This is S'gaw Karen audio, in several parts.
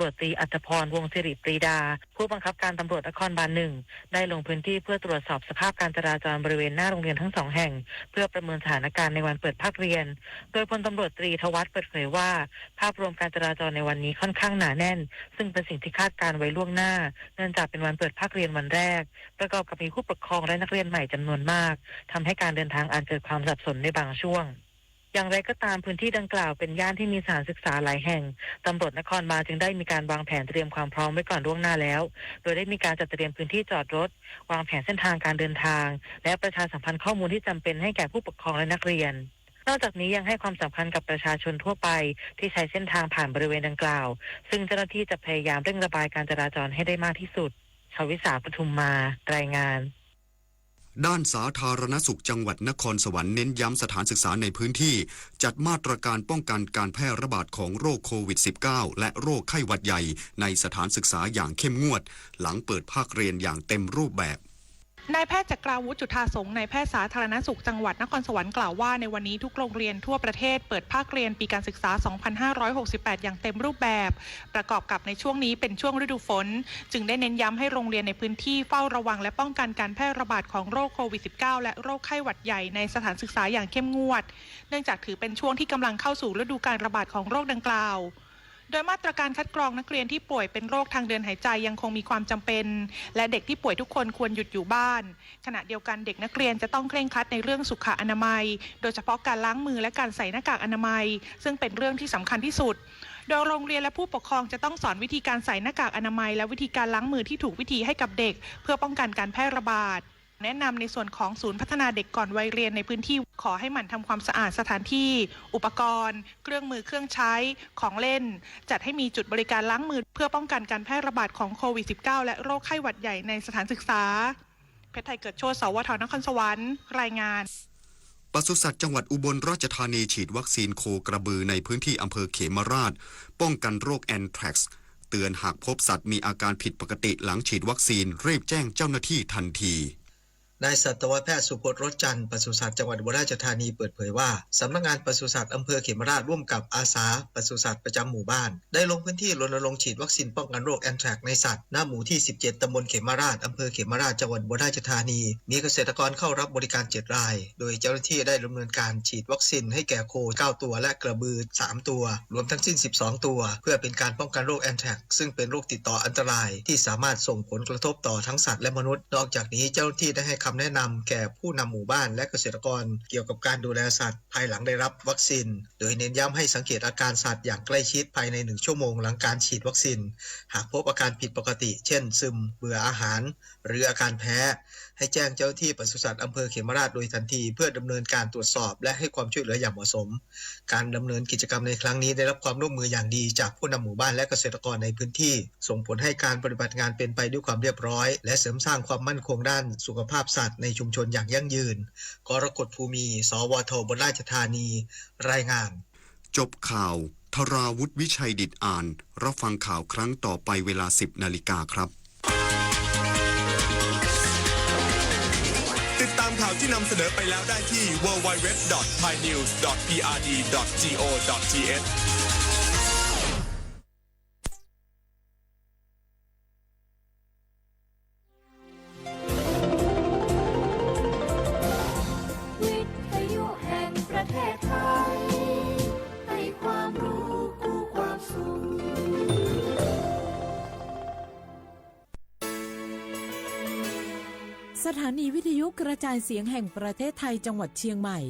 ตำรวจตรีอัธพร วงศ์สิริปรีดา ผู้บังคับการตำรวจนครบาลหนึ่ง ได้ลงพื้นที่เพื่อตรวจสอบสภาพการจราจรบริเวณหน้าโรงเรียนทั้งสองแห่ง เพื่อประเมินสถานการณ์ในวันเปิดภาคเรียน โดยพลตำรวจตรีธวัฒน์เปิดเผยว่า ภาพรวมการจราจรในวันนี้ค่อนข้างหนาแน่น ซึ่งเป็นสิ่งที่คาดการณ์ไว้ล่วงหน้า เนื่องจากเป็นวันเปิดภาคเรียนวันแรก ประกอบกับมีผู้ปกครองและนักเรียนใหม่จำนวนมาก ทำให้การเดินทางอาจเกิดความสับสนในบางช่วง อย่างไรก็ตาม พื้นที่ดังกล่าวเป็นย่านที่มีสถานศึกษาหลายแห่ง ตำรวจนครบาลจึงได้มีการวางแผนเตรียมความพร้อมไว้ก่อนล่วงหน้าแล้ว โดยได้มีการจัดเตรียมพื้นที่จอดรถ วางแผนเส้นทางการเดินทาง และประชาสัมพันธ์ข้อมูลที่จำเป็นให้แก่ผู้ปกครองและนักเรียน นอกจากนี้ยังให้ความสำคัญกับประชาชนทั่วไปที่ใช้เส้นทางผ่านบริเวณดังกล่าว ซึ่งเจ้าหน้าที่จะพยายามเร่งระบายการจราจรให้ได้มากที่สุด ชวิสา ปทุมมา รายงาน ด้านสาธารณสุขจังหวัดนครสวรรค์เน้นย้ำสถานศึกษาในพื้นที่จัดมาตรการป้องกันการแพร่ระบาดของโรคโควิด สิบเก้า และโรคไข้หวัดใหญ่ในสถานศึกษาอย่างเข้มงวด หลังเปิดภาคเรียนอย่างเต็มรูปแบบ นายแพทย์จักราวุธ จุฑาสงฆ์ นายแพทย์สาธารณสุขจังหวัดนครสวรรค์กล่าวว่า ในวันนี้ทุกโรงเรียนทั่วประเทศเปิดภาคเรียนปีการศึกษา สองพันห้าร้อยหกสิบแปด อย่างเต็มรูปแบบ ประกอบกับในช่วงนี้เป็นช่วงฤดูฝน จึงได้เน้นย้ำให้โรงเรียนในพื้นที่เฝ้าระวังและป้องกันการแพร่ระบาดของโรคโควิด สิบเก้า และโรคไข้หวัดใหญ่ในสถานศึกษาอย่างเข้มงวด เนื่องจากถือเป็นช่วงที่กำลังเข้าสู่ฤดูการระบาดของโรคดังกล่าว โดยมาตรการคัดกรองนักเรียนที่ป่วยเป็นโรคทางเดินหายใจยังคงมีความจำเป็น และเด็กที่ป่วยทุกคนควรหยุดอยู่บ้าน ขณะเดียวกันเด็กนักเรียนจะต้องเคร่งครัดในเรื่องสุขอนามัย โดยเฉพาะการล้างมือและการใส่หน้ากากอนามัย ซึ่งเป็นเรื่องที่สำคัญที่สุด โดยโรงเรียนและผู้ปกครองจะต้องสอนวิธีการใส่หน้ากากอนามัย และวิธีการล้างมือที่ถูกวิธีให้กับเด็ก เพื่อป้องกันการแพร่ระบาด แนะนำในส่วนของศูนย์พัฒนาเด็กก่อนวัยเรียนในพื้นที่ ขอให้หมั่นทำความสะอาดสถานที่ อุปกรณ์ เครื่องมือเครื่องใช้ ของเล่น จัดให้มีจุดบริการล้างมือ เพื่อป้องกันการแพร่ระบาดของโควิด สิบเก้า และโรคไข้หวัดใหญ่ในสถานศึกษา เพชรไทยเกิดโชติ สวท นครสวรรค์ รายงาน ปศุสัตว์จังหวัดอุบลราชธานีฉีดวัคซีนโคกระบือในพื้นที่อำเภอเขมราช ป้องกันโรคแอนแทรกซ์ เตือนหากพบสัตว์มีอาการผิดปกติหลังฉีดวัคซีน รีบแจ้งเจ้าหน้าที่ทันที นายสัตวแพทย์สุพจน์ รถจันทร์ ปศุสัตว์จังหวัดอุบลราชธานีเปิดเผยว่า สำนักงานปศุสัตว์อำเภอเขมราชร่วมกับอาสาปศุสัตว์ประจำหมู่บ้าน ได้ลงพื้นที่รณรงค์ฉีดวัคซีนป้องกันโรคแอนแทรกซ์ในสัตว์ ณ หมู่ที่ สิบเจ็ด ตำบลเขมราช อำเภอเขมราช จังหวัดอุบลราชธานี มีเกษตรกรเข้ารับบริการ เจ็ด ราย โดยเจ้าหน้าที่ได้ดำเนินการฉีดวัคซีนให้แก่โค เก้า ตัว และกระบือ สาม ตัว รวมทั้งสิ้น สิบสอง ตัว เพื่อเป็นการป้องกันโรคแอนแทรกซ์ ซึ่งเป็นโรคติดต่ออันตรายที่สามารถส่งผลกระทบต่อทั้งสัตว์และมนุษย์ นอกจากนี้เจ้าหน้าที่ได้ให้คำแนะนำแก่ผู้นำหมู่บ้านและเกษตรกรเกี่ยวกับการดูแลสัตว์ภายหลังได้รับวัคซีน โดยเน้นย้ำให้สังเกตอาการสัตว์อย่างใกล้ชิดภายใน หนึ่ง ชั่วโมงหลังการฉีดวัคซีน หากพบอาการผิดปกติ เช่น ซึม เบื่ออาหาร หรืออาการแพ้ ให้แจ้งเจ้าหน้าที่ปศุสัตว์อำเภอเขมราชโดยทันที เพื่อดำเนินการตรวจสอบและให้ความช่วยเหลืออย่างเหมาะสม การดำเนินกิจกรรมในครั้งนี้ได้รับความร่วมมืออย่างดีจากผู้นำหมู่บ้านและเกษตรกรในพื้นที่ ส่งผลให้การปฏิบัติงานเป็นไปด้วยความเรียบร้อย และเสริมสร้างความมั่นคงด้านสุขภาพสัตว์ในชุมชนอย่างยั่งยืน กรกฎ ภูมี สวท อุบลราชธานี รายงาน จบข่าว ธราวุฒิ วิชัยดิตอ่าน รับฟังข่าวครั้งต่อไปเวลา สิบ นาฬิกาครับ ติดตามข่าวที่นำเสนอไปแล้วได้ที่ ดับเบิลยู ดับเบิลยู ดับเบิลยู ดอท ไทย นิวส์ ดอท พี อาร์ ดี ดอท จี โอ ดอท ที เอช วิทยุแห่งประเทศไทย ให้ความรู้คู่ความสุข สถานีวิทยุกระจายเสียงแห่งประเทศไทยจังหวัดเชียงใหม่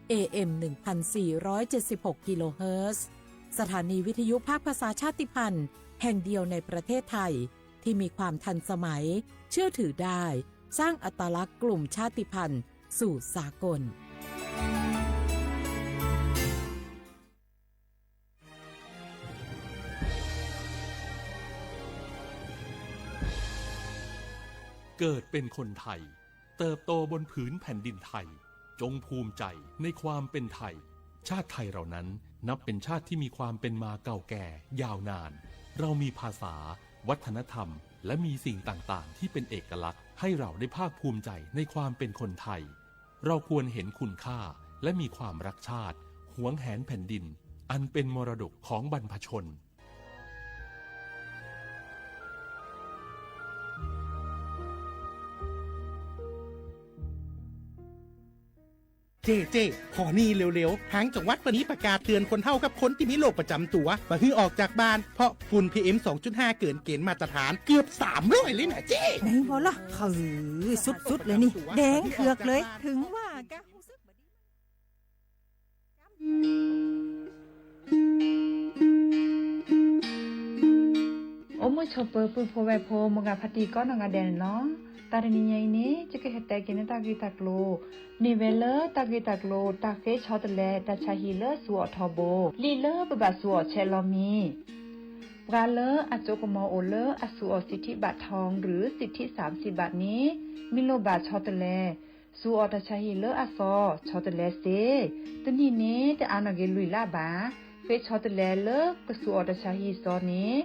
เอ เอ็ม หนึ่งพันสี่ร้อยเจ็ดสิบหก กิโลเฮิรตซ์ สถานีวิทยุภาคภาษาชาติพันธุ์แห่งเดียวในประเทศไทย ที่มีความทันสมัย เชื่อถือได้ สร้างอัตลักษณ์กลุ่มชาติพันธุ์สู่สากล เกิดเป็นคนไทย เติบโตบนผืนแผ่นดินไทย จงภูมิใจในความเป็นไทย ชาติไทยเรานั้นนับเป็นชาติที่มีความเป็นมาเก่าแก่ยาวนาน เรามีภาษา วัฒนธรรม และมีสิ่งต่างๆ ที่เป็นเอกลักษณ์ ให้เราได้ภาคภูมิใจในความเป็นคนไทย เราควรเห็นคุณค่า และมีความรักชาติ หวงแหนแผ่นดิน อันเป็นมรดกของบรรพชน เจ้ เจ้ ขอนี่เร็วๆ ทางจังหวัดวันนี้ประกาศเตือนคนเฒ่ากับคนที่มีโรคประจำตัว บ่หื้อออกจากบ้าน เพราะฝุ่น พีเอ็ม สองจุดห้า เกินเกณฑ์มาตรฐานเกือบ สามร้อย เลยนะเจ้ ไหนบอล่ะ เออ สุดๆ เลยนี่ แดงเถือกเลย ถึงว่า အိၣ်မုာ်ဆိးပၢၤ ပုၢ်ဖိဝဲၢ်ဖိ မိၢ်ဂၤဖါတံၢ်ကီးနီၢ်ဂၤဒဲးန့ၣ်လီၤ. တၢ်တနံၤညါအံၤန့ၣ် ယကဟဲတဲက့ၤန့ၢ်တၢ်ဂ့ၢ်တၢ်ကျိၤ, မ့ၢ်ဝဲလၢတၢ်ဂ့ၢ်တၢ်ကျိၤ တၢ်ဃ့ဆီတလဲ တၢ်ဆါဟံၣ်လၢစူၤအီၣ်ထီဘိ, လံာ်လၢပဘၣ်စူၤအီၣ်ဆဲးလီၤမံၤ ပှၤလၢအစိကမီၤအိၣ်လၢအစူၤအီၣ် စံးထံးဘးထီၣ်ဒုး စံးထံး သၢမ်စံးဘးန့ၣ် မ့ၢ်လိၣ်ဘၣ်ဆီတလဲ စူၤအီၣ်တၢ်ဆါဟံၣ်လၢအသီ ဆီတလဲစ့, တနံၣ်န့ၣ် တအါနီၣ်ဂ့ၤလွံၢ်လါဘၣ်. ဃ့ဆီတလဲလၢကစူၤအီၣ်တၢ်ဆါဟံၣ်သီန့ၣ်,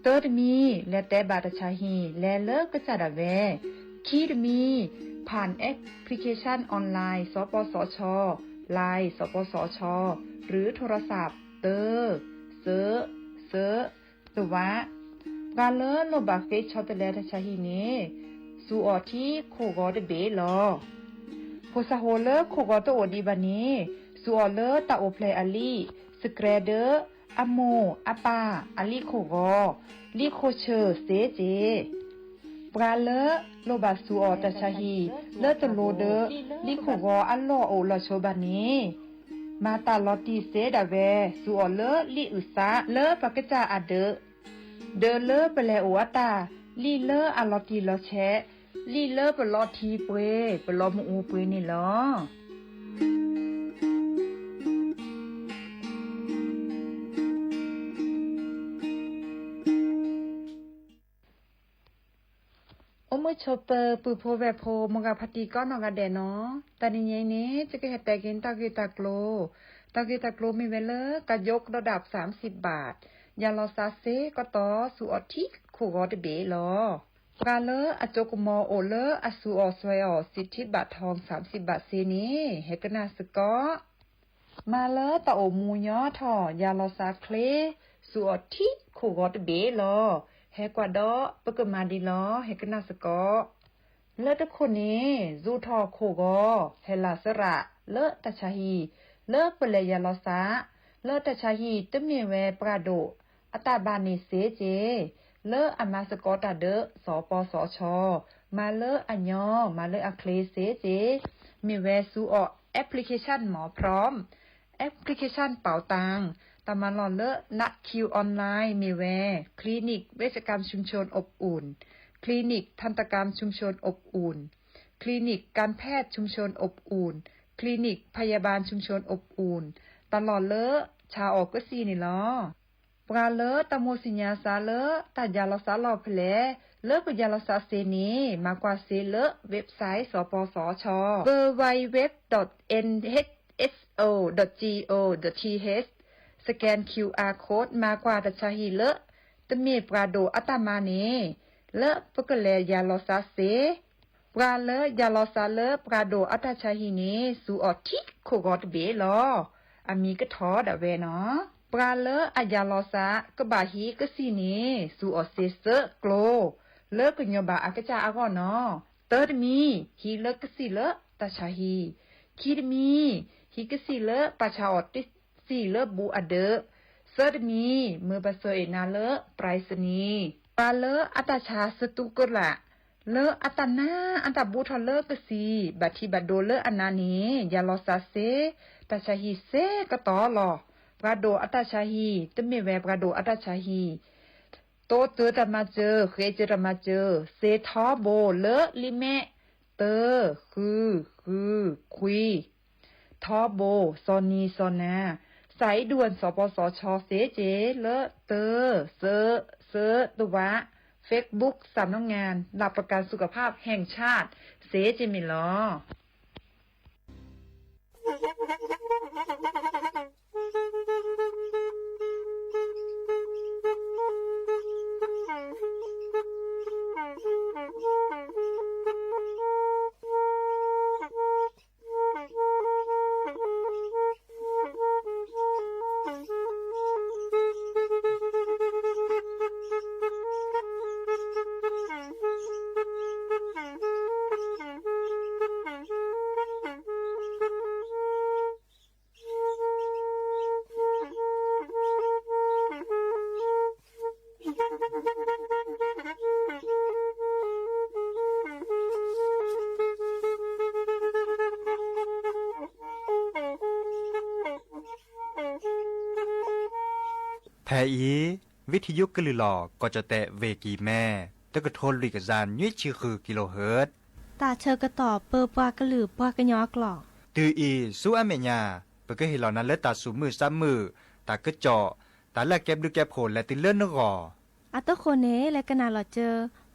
တၢတမံၤ လဲၤတဲဘၣ်တၢ်ဆါဟံၣ် လဲၤလၢကစၢ်ဒၣ်ဝဲ, ခံတမံၤ ဖၣ် application online စီၤပီစီအဆီ, Line စီၤပီစီအဆီ, หรือโทรศัพท์ တၢ, သၢ, သၢ, တဝး, ပှၤလၢလိၣ်ဘၣ်ဃ့ဆီတလဲတၢ်ဆါဟံၣ်န့ၣ် စူၤအီၣ်ထံခိၣ်ဂီၤတဘ့ၣ်လီၤ. ဖိသၣ်ဟိၣ်လၢခိၣ်ဂီၤတအိၣ်ဒံးဘၣ်န့ၣ် စူၤအီၣ်လၢတၢ်အိၣ်ဖျဲၣ်အလံာ် စကြဲဒၢ အမိၢ်အပၢ်အလံာ်ခိၣ်ဂီၤ, လံာ်ခိၣ်ဆၢၣ်စ့က့ၤ ပှၤလၢလိၣ်ဘၣ်စူၤအီၣ်တၢ်ဆါဟံၣ် လၢတလိၤဒၢ လံာ်ခိၣ်ဂီၤအလီၢ်အိၣ်လီၤဆိဘၣ်န့ၣ်, မၤတၢ်လီၤတံၢ်စ့ဒၣ်ဝဲ စူၤအီၣ်လၢလံာ်အုၣ်သးလၢပကစၢ်အဒၢး, ဒၢးလၢပလဲၤအိၣ်အတၢ်, လံာ်လၢအလီၤတံၢ်လီၤဆဲး, လံာ်လၢပလီထံပှ့ၤ ပလီမ့ၣ်အူပှ့ၤန့ၣ်လီၤ. အိၣ်မုာ်ဆိးပၢၤ ပုၢ်ဖိဝဲၢ်ဖိ မိၢ်ဂၤဖါတံၢ်ကီးနီၢ်ဂၤဒဲးနီၤ, တၢ်နံၤညါအံၤန့ၣ် ယကဟဲတဲက့ၤတၢ်ဂ့ၢ်တၢ်ကျိၤ, တၢ်ဂ့ၢ်တၢ်ကျိၤမ့ၢ်ဝဲလၢ ကယိကဒီးဒၣ် သၢမ်စံးဘး, ယၤလီၤသးစ့ကတီၢ် စူၤအီၣ်ထံခိၣ်ဂီၤတဘ့ၣ်လီၤ. ပှၤလၢအစိကမီၤအိၣ်လၢအစူၤအီၣ်စွဲအီၣ် စံးထံးဘးထီၣ် သၢမ်စံးဘးစ့န့ၣ် ဟဲကနၣ်စ့ၢ်ကီး မၤလၢတၢ်အိၣ်မူညီထီၣ် ယၤလီၤသးချ့, စူၤအီၣ်ထံခိၣ်ဂီၤတဘ့ၣ်လီၤ. ဟဲကွၢ်ဒီးပကမၤဒ်လီၤ ဟဲကနၣ်စ့ၢ်ကီး. လၢတခိၣ်န့ၣ် စူၤထီၣ်ခိၣ်ဂီၤ ဟဲလီၤသရၣ်လၢတၢ်ဆါဟံၣ် လၢပလဲၤယၤလီၤသး လၢတၢ်ဆါဟံၣ်တမ့ၢ်ဝဲပှၤဒိၣ်အတၢ်ဘါန့ၣ်စ့က့ၤ လၢအမၤစ့ၢ်ကီးတၢ်ဒၢး စီၤပီစီအဆီ, မၤလၢအညီ မၤလၢအချ့စ့က့ၤ မ့ၢ်ဝဲစူၤအီၣ် application မ့ၢ် พร้อม application เป๋าตัง, တၢ်မၤလီၢ်လၢ นัดคิวออนไลน์ မ့ၢ်ဝဲ คลินิกเวชกรรมชุมชนอบอุ่น, คลินิกทันตกรรมชุมชนอบอุ่น, คลินิกการแพทย์ชุมชนอบอุ่น, คลินิกพยาบาลชุมชนอบอุ่น တၢ်လီၢ်လၢဆါအီၣ်ကစံၣ်န့ၣ်လီၤ. ပှၤလၢတၢ်မိၣ်သ့ၣ်ညါစးလၢ တၢ်ယၤလီၤသးလီၢ်ဖဲလဲၣ် လၢပယၤလီၤသးစ့န့ၣ် မၤကွၢ်စ့လၢ website စီၤပီစီအဆီ www.nhso.go.th, scan QR code မၤကွၢ်တၢ်ဆါဟံၣ်လၢ တမ့ၢ်ပှၤဒိၣ်အတၢ်မၤန့ၣ် လၢပကလဲၤယၤလီၤသးစ့ ပှၤလၢယၤလီၤသးလၢပှၤဒိၣ်အတၢ်ဆါဟံၣ်န့ၣ် စူၤအီၣ်ထံခိၣ်ဂီၤတဘ့ၣ်လီၤ. အမံၤကထီၣ်ဒၣ်ဝဲနီၤ. ပှၤလၢအယၤလီၤသးကဘၣ်ဟံးကစံၣ်န့ၣ် စူၤအီၣ်စ့သၢကျိၤ လၢကညီၤဘၣ်အကစၢ်အဂီၢ်နီၤ. တၢတမံၤ ဟံးလၢကစံၣ်လၢတၢ်ဆါဟံၣ်, ခံတမံၤ ဟံးကစံၣ်လၢပာ်ဆါအီၣ်တစံၣ်လၢဘူးအဒၢး, သၢတမံၤ မၢပှၤဆှၢအ့ၣ်နၤလၢ ပြายศนีย์ ပှၤလၢအတၢ်ဆါစတူးကလာ် လၢအတၢ်နါအတၢ်ဘူးထီၣ်လၢကစံၣ် ဘၣ်ထံးဘၣ်ဒိလၢအနါန့ၣ် ယၤလီၤသးစ့ တၢ်ဆါဟံၣ်စ့ကတီၢ်လီၤ. ပှၤဒိၣ်အတၢ်ဆါဟံၣ် တမ့ၢ်ဝဲပှၤဒိၣ်အတၢ်ဆါဟံၣ် တိစၢၤတၢ်မၤစၢၤ ဃ့စၢၤတၢ်မၤစၢၤ စ့ထီဘိလၢလံာ်မဲာ် တၢ ဃု ဃု ခွံ ထီဘိ စီၤနံၤစီၤနၤ စးအံၤဒူၣ် စီၤပီစီၤဆီစ့က့ၤ လၢတၢ သၢ သၢ တဝး Facebook สำนักงานหลักประกันสุขภาพแห่งชาติ စ့က့ၤမ့ၢ်လီၤ. ဖဲအံၤ ဝံထံယုကလုၢ်လီၤ ကီၢ်ကၠီၣ်တဲၣ် ဝ့ၢ်ကံၢ်မဲ တကထိလွံၢ်ကယၤနွံဆံဃုကံလိဟၢၣ် တၢ်ဆၢကတီၢ်ပၢပှၤကလုာ်ပှၤကညီအကျိာ် တုၤအံၤဆူအမဲာ်ညါ ပကဟ့ၣ်လီၤနၤလၢတၢ်သူၣ်မုာ်သးမုာ် တၢ်ကစီၣ် တၢ်လၢအကဲဘျုးကဲဖှိၣ်လဲၤတုၤလၢနဂီၢ် အတဃိန့ၣ် လဲၤကနၣ်လီၤစၢၤ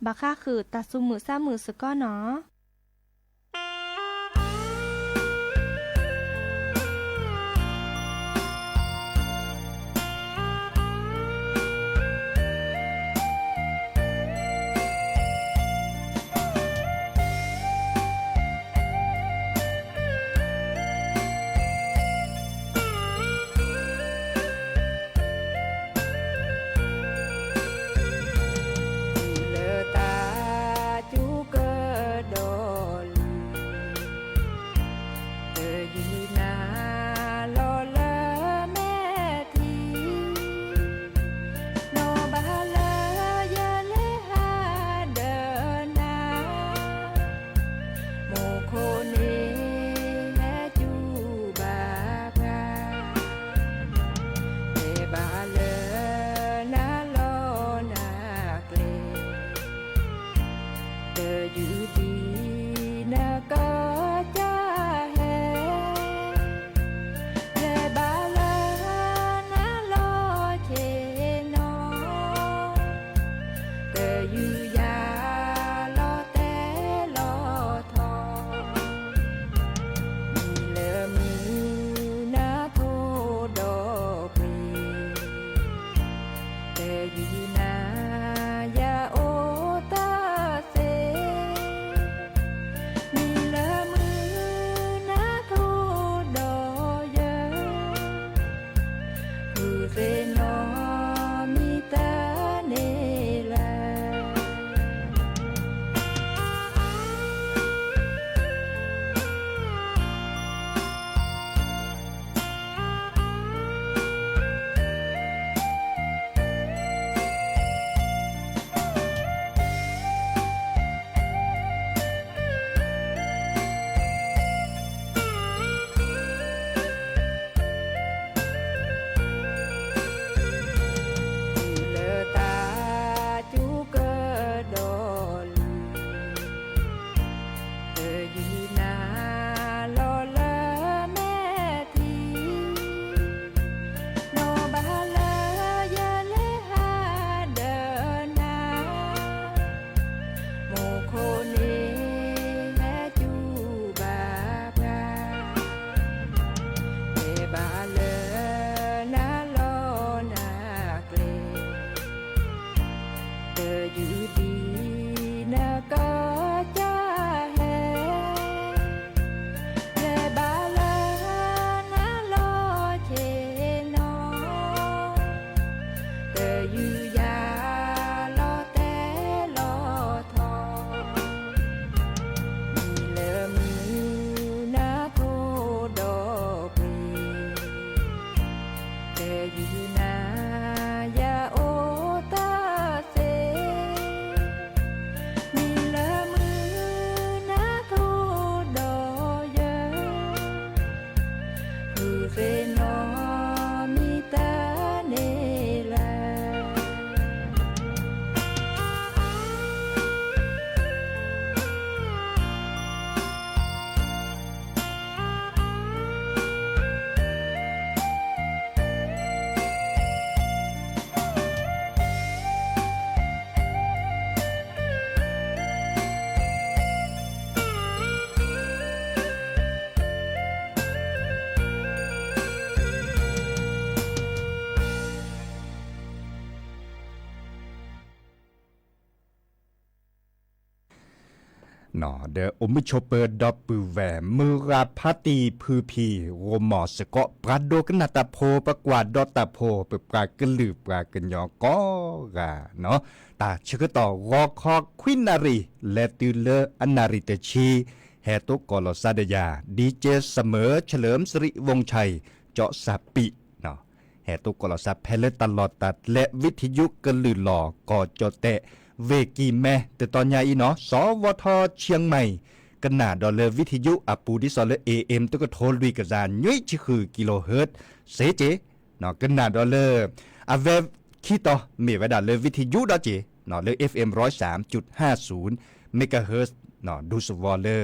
ဘၣ်ဃးဃုာ်တၢ်သူၣ်မုာ်သးမုာ်စ့ၢ်ကီးနီၤ. လၢတၢ်စူၤကဒီးလံ တယုၢ်နၤလီၤလၢမဲာ်ထံ နီၢ်ဘၣ်လၢယလဲၤဟးဒၢနၤ မူခိၣ်န့ၣ်ဟဲစူၤဘၣ်ပှၤ လဲၤဘၣ်လၢနၤလီၤနၤကျဲ တယုၢ်ဒံးနကစၢ်ဟဲ လဲၤဘၣ်လၢနၤလီၤဆ့ၣ်နီၤ တယုၢ်ယၤလီၤတဲလီၤထီ မံၤလၢမုၢ်နၤထိဒီးပှ့ၤ တယုၢ်နၤယအိၣ်တသ့ မံၤလၢမုၢ်နၤထိဒီးယၤ ဃုာ်သ့ၣ်နီၣ်မံၤတၢ်န့ၣ်လၢ တုၤလၢတၢ်စူၤကဒီးလံ တယုၢ်နၤလီၤလၢမဲာ်ထံ နီၢ်ဘၣ်လၢယလဲၤဟးဒၢနၤ မူခိၣ်န့ၣ်ဟဲစူၤဘၣ်ပှၤ လဲၤဘၣ်လၢနၤလီၤနၤကျဲ တယုၢ်ဒံးနကစၢ်ဟဲ လဲၤဘၣ်လၢနၤလီၤဆ့ၣ်နီၤ တယုၢ်ယၤလီၤတဲလီၤထီ မံၤလၢမုၢ်နၤထိဒီးပှ့ၤ တယုၢ်နၤယအိၣ်တသ့ မံၤလၢမုၢ်နၤထိဒီးယၤ ဃုာ်သ့ၣ်နီၣ်မံၤတၢ်န့ၣ်လၢ ဒီးအိၣ်မုာ်ဆိးပၢၤဒီပုၢ်ဝဲၢ် မုၢ်ဂၤဖါတံၢ်ဖုဖံ ဂိၢ်မီၢ်စ့ၢ်ကီး ပှၤဒိကနၣ်တၢ်ဖိ ပကွၢ်ဒီးတၢ်ဖိ ပပှၤကလုာ်ပှၤကညီကိးဂၤနီၤ, တၢ်ဆၢကတီၢ် ဂီၤခီခွံနၣ်ရံၣ် လဲၤတုၤလၢအနၣ်ရံၣ်တဆံ ဟဲတိကိးလီၤသးဒီးယၤ DJ เสมอเฉลิมสิริวงศ์ชัย ကၠီၣ်စၢ်ပံး ဟဲတိကိးလီၤသးဖဲလၢတၢ်လီၢ်တၢ်ကျဲ ဝံထံယုကလုၢ်လီၤ ကီၢ်ကၠီၣ်တဲၣ် ဝ့ၢ်ကံၢ်မဲ တတီၤညါအံၤနီၤ သဝထ เชียงใหม่ ကနၣ်ဒီးလၢဝံထံယုအပူၤ ဒ်သိးလၢ เอเอ็ม တကထိလွံၢ်ကယၤနွံဆံဃု กิโลเฮิรตซ์ စ့ၢ်ကီး ကနၣ်ဒီးလၢ အဝဲခံတီၤမ့ၢ်ဝဲဒၣ်လၢ ဝံထယုဒီးက့ၤ လၢ FM ร้อยสามจุดห้าศูนย์ megahertz ဒူသဝီလၢ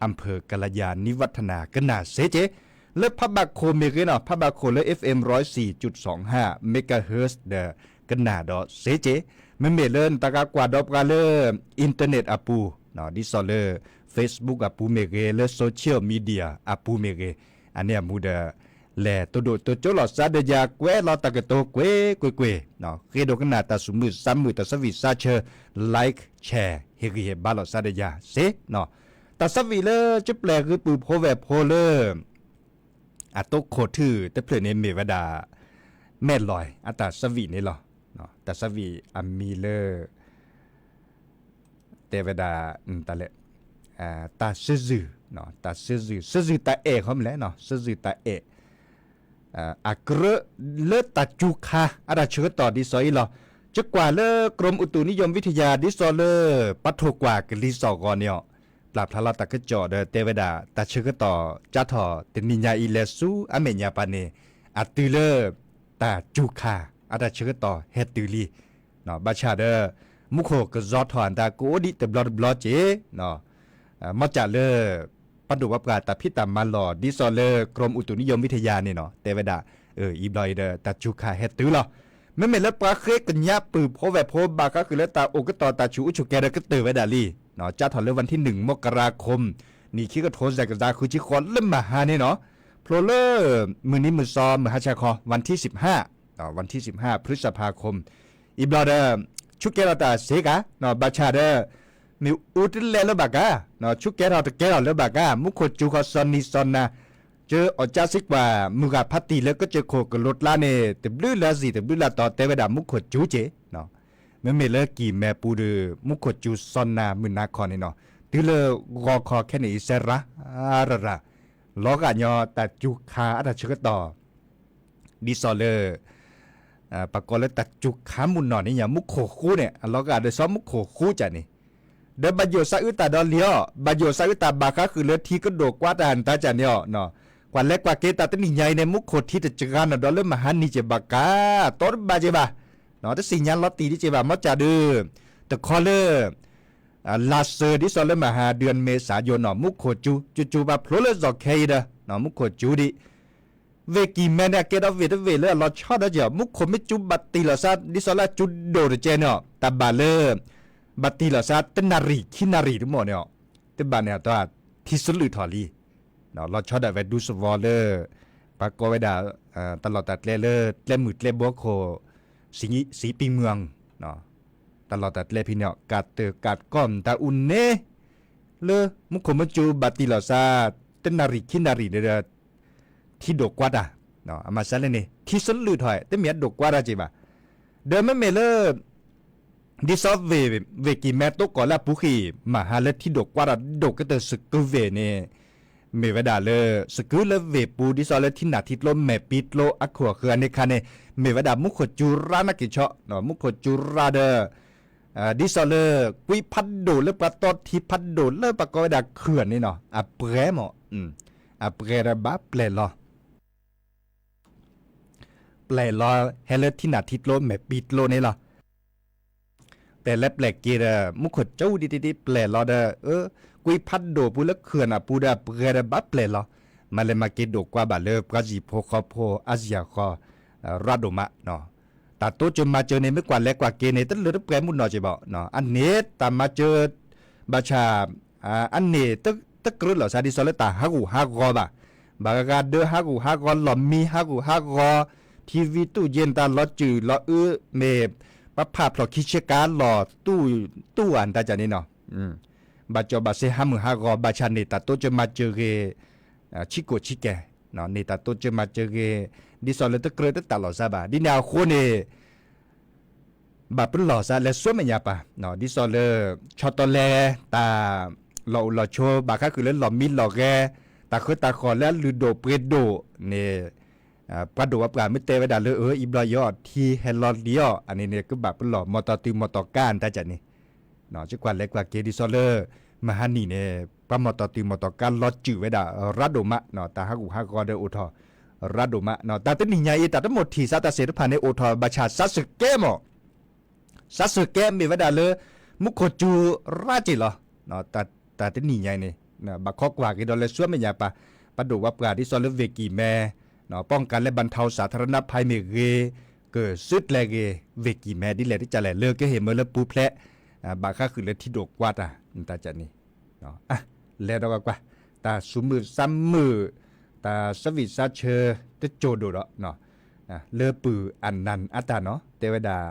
อำเภอกัลยาณิวัฒนา ကနၣ်စ့က့ၤ လၢဖးဘၣ်ခိၣ်မ့ၢ်ဂ့ၤနီၤ ဖးဘၣ်ခိၣ်လၢ FM ร้อยสี่จุดสองห้า megahertz ဒီးကနၣ်ဒီးစ့က့ၤ မ့မ့ၢ်လၢနတၢ်ကကွၢ်ဒီးပှၤလၢ internet အပူၤ ဒ်သိးလၢ Facebook အပူၤမ့ၢ်ဂ့ၤ လၢ social media အပူၤမ့ၢ်ဂ့ၤ အန့ၣ်အမူဒီး လဲၤတိၢ်ဒိၣ်တိၢ်ကၠိလီၤစါဒီးယၤ ကွဲးလီၤတၢ်ကတိၤကွ့ၢ်ကွ့ၢ်ကွ့ၢ် ဃ့ဒိကနၣ်တၢ်သူၣ်မုာ်သးမုာ် တၢ်ဆၢဝံၣ်စါဆၢ like share ဟ့ၣ်ဂံၢ်ဟ့ၣ်ဘါလီၤစါဒီးယၤစ့ တၢ်ဆၢဝံၣ်လၢကပျဲၢ်ဂ့ၤပုၢ်ဖိဝဲၢ်ဖိလၢ အတိခိၣ်ထူၣ်တဖျၢၣ်န့ၣ်မ့ၢ်ဝဲဒၣ် မဲၢ်လီၤအတၢ်ဆၢဝံၣ်န့ၣ်လီၤ. တၢ်ဆၢဝံၣ်အမံၤလၢ တဲဝဲဒၣ် တၢ်လဲၣ် တၢ်ဆၢဇုၢ် တၢ်ဆၢဇုၢ် ဆၢဇုၢ်တၢ်အဲၣ်ခီမ့ၢ်လဲၣ် ဆၢဇုၢ်တၢ်အဲၣ် အကြၢးလၢတၢ်စူၤခါ အတၢ်ဆၢကတီၢ်ဒ်သိးအံၤလီၤ. ယကွၢ်လၢ กรมอุตุนิยมวิทยา ဒ်သိးလၢ ပှၤထိၣ်ကွၢ်ကလံၤစိးဂီၤန့ၣ်အီၤ ပျၢ်ဖျါလီၤတၢ်ကစီၣ်ဒီးတဲဝဲဒၣ် တၢ်ဆၢကတီၢ် ကၢ်ထီၣ်တနံၤညါအံၤလဲၤဆူအမဲာ်ညါပၤန့ၣ် အတုၤလၢ တၢ်စူၤခါ အတၢ်ဆၢကတီၢ်ဟဲတုၤလံ ဘၣ်ဆၣ်ဒီး မူခိၣ်ကစီထီၣ်အတၢ်ကအိၣ်ဒံးတဘျီတဘျီက့ၤ မ်ကၢ်လၢ ပှၤဒိၣ်ပှၤပှၢ်တၢ်ဖံးတၢ်မၤလီၢ် ဒ်သိးလၢ กรมอุตุนิยมวิทยา န့ၣ်နီၤ တဲဝဲဒၣ် အံၤဘျီအံၤဒီး တၢ်စူၤခါဟဲတုၤလီၤ. မ့မ့ၢ်လၢပှၤဃ့ကညးပုၢ်ဖိဝဲၢ်ဖိ ဘၣ်ဃးဃုာ်လၢတၢ်အိၣ်ကတီၢ်တၢ်ဆူးအူဆူၣ်ကဲဒီးကတၢၢ်ဝဲဒၣ်လံ ကၢ်ထီၣ်လၢ วันที่หนึ่ง มกราคม နံၣ်ခံကထိသၢကယၤဃုဆံဃိးလၢမဟါန့ၣ်နီၤ ဖျိလၢ မုၢ်နံၤမုၢ်သီမုၢ်ဟါဆါခီ วันที่สิบห้า วันที่สิบห้า พฤษภาคม အံၤဘျီဒီး ဆူကဲထီၣ်တၢ်စ့ကၤ ဘၣ်ဆၣ်ဒီး မ့ၣ်အူတလဲလၢဘၣ်ကါ ဆူကဲထီၣ်တကဲထီၣ်လၢဘၣ်ကါ မူခိၣ်စူၤဃီစီၤနံၤစီၤနၤ ကၢအီၣ်ကၠၢစံးကွၢ် မုၢ်ဂၤဖးတံၢ်လၢကစၢၢ်ခိၣ်ကလိၤကျါန့ၣ် တဘျုးလၢအစံၣ်တဘျုးလၢအတီၤ တဲဝဲဒၣ်မူခိၣ်စူၤက့ၤ မ့မ့ၢ်လၢကံၢ်မဲပူၤဒီး မူခိၣ်စူၤစီၤနၤမုၢ်နၤခီန့ၣ်နီၤ တုၤလၢဂီၤခီခဲန့ၣ်အံၤစဲရၤရၤ လီၤဂာ်ညီတၢ်စူၤခါအတၢ်ဆၢကတီၢ် ဒ်သိးလၢ ပှၤကိးလၢတၢ်စူၤခါမုၢ်နီၢ်န့ၣ်ညါ မူခိၣ်ဃူန့ၣ် အလီၤဂာ်ဒီးစီၤမူခိၣ်ဃူကၢ်န့ၣ် ဒီးဘၣ်ယိၣ်စးအုးတၢ်ဒီးလံအီၤ ဘၣ်ယိၣ်စးအုးတၢ်ဘၣ်ဃးဃုာ်လၢထံကဒိၣ်ကွၢ်တၢ်တၢ်ကၢ်န့ၣ်အီၤ ကွၢ်လဲၤကွၢ်က့ၤတၢ်တနံၣ်ညါအံၤန့ၣ် မူခိၣ်ထံတစှၤနီၤဒီးလၢမဟါနံၤက့ၤဘၣ်ကါ တီတဘၣ်က့ၤဘၣ် တသ့ၣ်ညါလီၤတံၢ်ဒ်က့ၤဘၣ် မ်ကၢ်ဒုး တခီလၢ လါစၢၤဒ်သိးလၢမဟါ เดือนเมษายน နီၤ မူခိၣ်စူၤ စူၤစူၤဘၣ်ဖျိလၢစီၤခဲအံၤဒီး မူခိၣ်စူၤဒံး ဝ့ၢ်ကံၢ်မဲန့ၣ် အကဲဒီးဝ့ၢ်တဝ့ၢ်လၢအလီၤဆီဒီးက့ၤ မူခိၣ်မ့ၢ်စူၤဘၣ်တံၢ်လီၤစါ ဒ်သိးလၢအစူၤဒိၣ်တကဲန့ၣ် တၢ်ဘၣ်လၢ ဘၣ်တံၢ်လီၤစါ တနၣ်ရံၣ်ခံနၣ်ရံၣ်တမီၢ်န့ၣ် တဘၣ်န့ၣ်အတီ ထံဆလုးထီၣ်လံ လီၤဆီဒၣ်ဝဲဒူသဝီလၢ ပှၤကိးဝဲဒၣ် တၢ်လီၢ်တၢ်ကျဲလၢ ကျဲမုၢ်ကျဲဘိခိၣ် စံးပံမုၢ် တၢ်လီၢ်တၢ်ကျဲဖဲန့ၣ် ကးတၢၢ်ကးကီၢ်မတၤအူန့ၣ် လၢမူခိၣ်မ့ၢ်စူၤဘၣ်တံၢ်လီၤစါ တနၣ်ရံၣ်ခံနၣ်ရံၣ်န့ၣ်ဒီး ထံဒိၣ်ကွၢ်တၢ် အမၤစၢ်လၢန့ၣ် ထံဆလုးထီၣ် တမ့ၢ်အဒိၣ်ကွၢ်တၢ်က့ၤဘၣ် ဒီးမ့မ့ၢ်လၢ ဒ်သိး ဝ့ၢ်ကံၢ်မဲတိကိးလၢအပူၤဃံ မဟါလၢထံဒိၣ်ကွၢ်တၢ်ဒိၣ်ကတၢၢ်စကုဝ့ၢ်န့ၣ် မ့ၢ်ဝဲဒၣ်လၢ စကုလၢဝ့ၢ်ပူၤ ဒ်သိးလၢထံနၢ်ထံကျိမဲာ်ပံကျိအခိၣ်အဃၢၤအန့ၣ်ခါန့ၣ် မ့ၢ်ဝဲဒၣ်မူခိၣ်စူၤရါနၢ်က့ၤဆီ မူခိၣ်စူၤရါဒီး ဒ်သိးလၢ ကွံဖးဒိၣ်လၢပှၤတီထံဖးဒိၣ်လၢပှၤကိးဝဲဒၣ်ခုၣ်န့ၣ်နီၤ အပှဲၤမး အပှဲၤဒီးဘၣ်ပျဲၢ်လီၤ ပျဲၢ်လီၤဟဲလၢထံနၢ်ထံကျိမဲာ်ပံကျိန့ၣ်လီၤ. ပျဲၢ်လၢပျဲၢ်က့ၤဒီး မူခိၣ်စူၤဒံးဒံးဒံး ပျဲၢ်လီၤဒီး ကွံဖးဒိၣ်ပူၤလၢခုၣ်န့ၣ်အပူၤဒီး အပှဲၤဒီးဘၣ်ပျဲၢ်လီၤ. မၤလဲၤမၤက့ၤဒိၣ်ကွၢ်ဘၣ်လၢပှၤယံၤဖိဃီဖိအါယံၤအဃီ ရၣ်ဒိၣ်မး တၢ်တိစၢၤမၤစၢၤန့ၣ် မ့ၢ်ကွၢ်လဲၤကွၢ်က့ၤန့ၣ် တလၢတပှဲၤမုၢ်နီၢ်က့ၤဘၣ် အန့ၣ်တၢ်မၤစၢၤ ဘၣ်ဆၣ် အန့ၣ် တကြၢးလီၤစါဒ်သိးလၢတၢ်ဟးဂူာ်ဟးဂီၤဘၣ်. ဘၣ်ဂၤဂၤဒၢဟးဂူာ်ဟးဂီၤ လီၢ်မံဟးဂူာ်ဟးဂီၤ ထံဝံတူၢ်ယ့ၢ်နတၢ်လီၤစုာ်လီၤအုးမ့ၢ် ပှၤဖးဖျိးခံဆ့ကၤလီၤ တူၢ် တူၢ်အတၢ်ကၢ်န့ၣ်နီၤ ဘၣ်ကၠီဘၣ်စ့ဟးမုာ်ဟးဂီၤ ဘၣ်ဆၣ်န့ၣ် တၢ်တိစၢၤမၤစၢၤဂ့ၤ ဆံးကိာ်ဆံးကဲၤ န့ၣ်တၢ်တိစၢၤမၤစၢၤဂ့ၤ ဒ်သိးလၢတကြၢးတတၢ်လီၤစါဘၣ်. ဒ်န့ၣ်အဃိန့ၣ် ဘၣ်ပလီၢ်စါလဲၤဆူမဲာ်ညါပၤ ဒ်သိးလၢ ဆီတလဲ တၢ်လီၢ်အိၣ်လီၢ်ဆိး ဘၣ်ဃးဃုာ်လၢလီၢ်မံလီၢ်ဂဲၤ တၢ်ဃၢတၢ်ဃီၤလၢအလုၢ်ဒိၣ်ပှ့ၤဒိၣ်န့ၣ် ပှၤဒိၣ်ပှၤပှၢ်မ့ၢ်တဲဝဲဒၣ်လၢ အၢ အံၤဘျီယီၤထံဟဲလီၤလံအီၤ အန့ၣ်န့ၣ် ကဘၣ်ပလီၢ် မီတီတုၤမီတီကါ အတၢ်ကၢ်န့ၣ် စ့ၢ်ကီးလဲၤကွၢ်က့ၤဒ်သိးလၢ မဟါနံၤန့ၣ် ပှၤမီတီတုၤမီတီကါလီၤစုာ်ဝဲဒၣ် ရၣ်ဒိၣ်မး တၢ်ဟးဂူာ်ဟးဂီၤဒီးအိၣ်ထီၣ် ရၢ်ဒိၣ်မး, တၢ်တနံၤညါအံၤ တၢ်တမိၣ်ထံၣ်စးတၢ်စ့ၣ်တဖၣ်န့ၣ် အိၣ်ထီၣ်ဘၣ်ဆၣ်စးစၢၤကဲမး, စးစၢၤကဲမ့ၢ်ဝဲဒၣ်လၢ မူခိၣ်စူၤရၣ်က့ၢ်လီၤ. တၢ်တနံၤညါအံၤန့ၣ် ဘၣ်ခိးကွၢ်က့ၤဒီးလၢဆူမဲာ်ညါပၢ်, ပဒိၣ်ဝဲပှၢ်ဒ်သိးလၢဝ့ၢ်ကံၢ်မဲ ป้องกันและบรรเทาสาธารณภัยမ့ၢ်ဂ့ၤ, ကစၢၢ်ကျဲၤဂ့ၤ ဝ့ၢ်ကံၢ်မဲဒ်လဲၣ်ဒ်လဲၣ် လၢကဟ့ၣ်မၢလၢပူၤဖျဲး, ဘၣ်ဃးဃုာ်လၢထံဒိၣ်ကွၢ်တၢ် တၢ်ကန့ၣ် လဲၤဒီးကွၢ်ကွၢ်, တၢ်ဆူးမုၢ်ဆါမုၢ်, တၢ်ဆၢဝံၣ်ဆါဆၢ တစိၢ်ဒိၣ်ဒီး လၢပုၢ်အနၢ်အတၢ်နီၤ တဲဝဲဒၣ်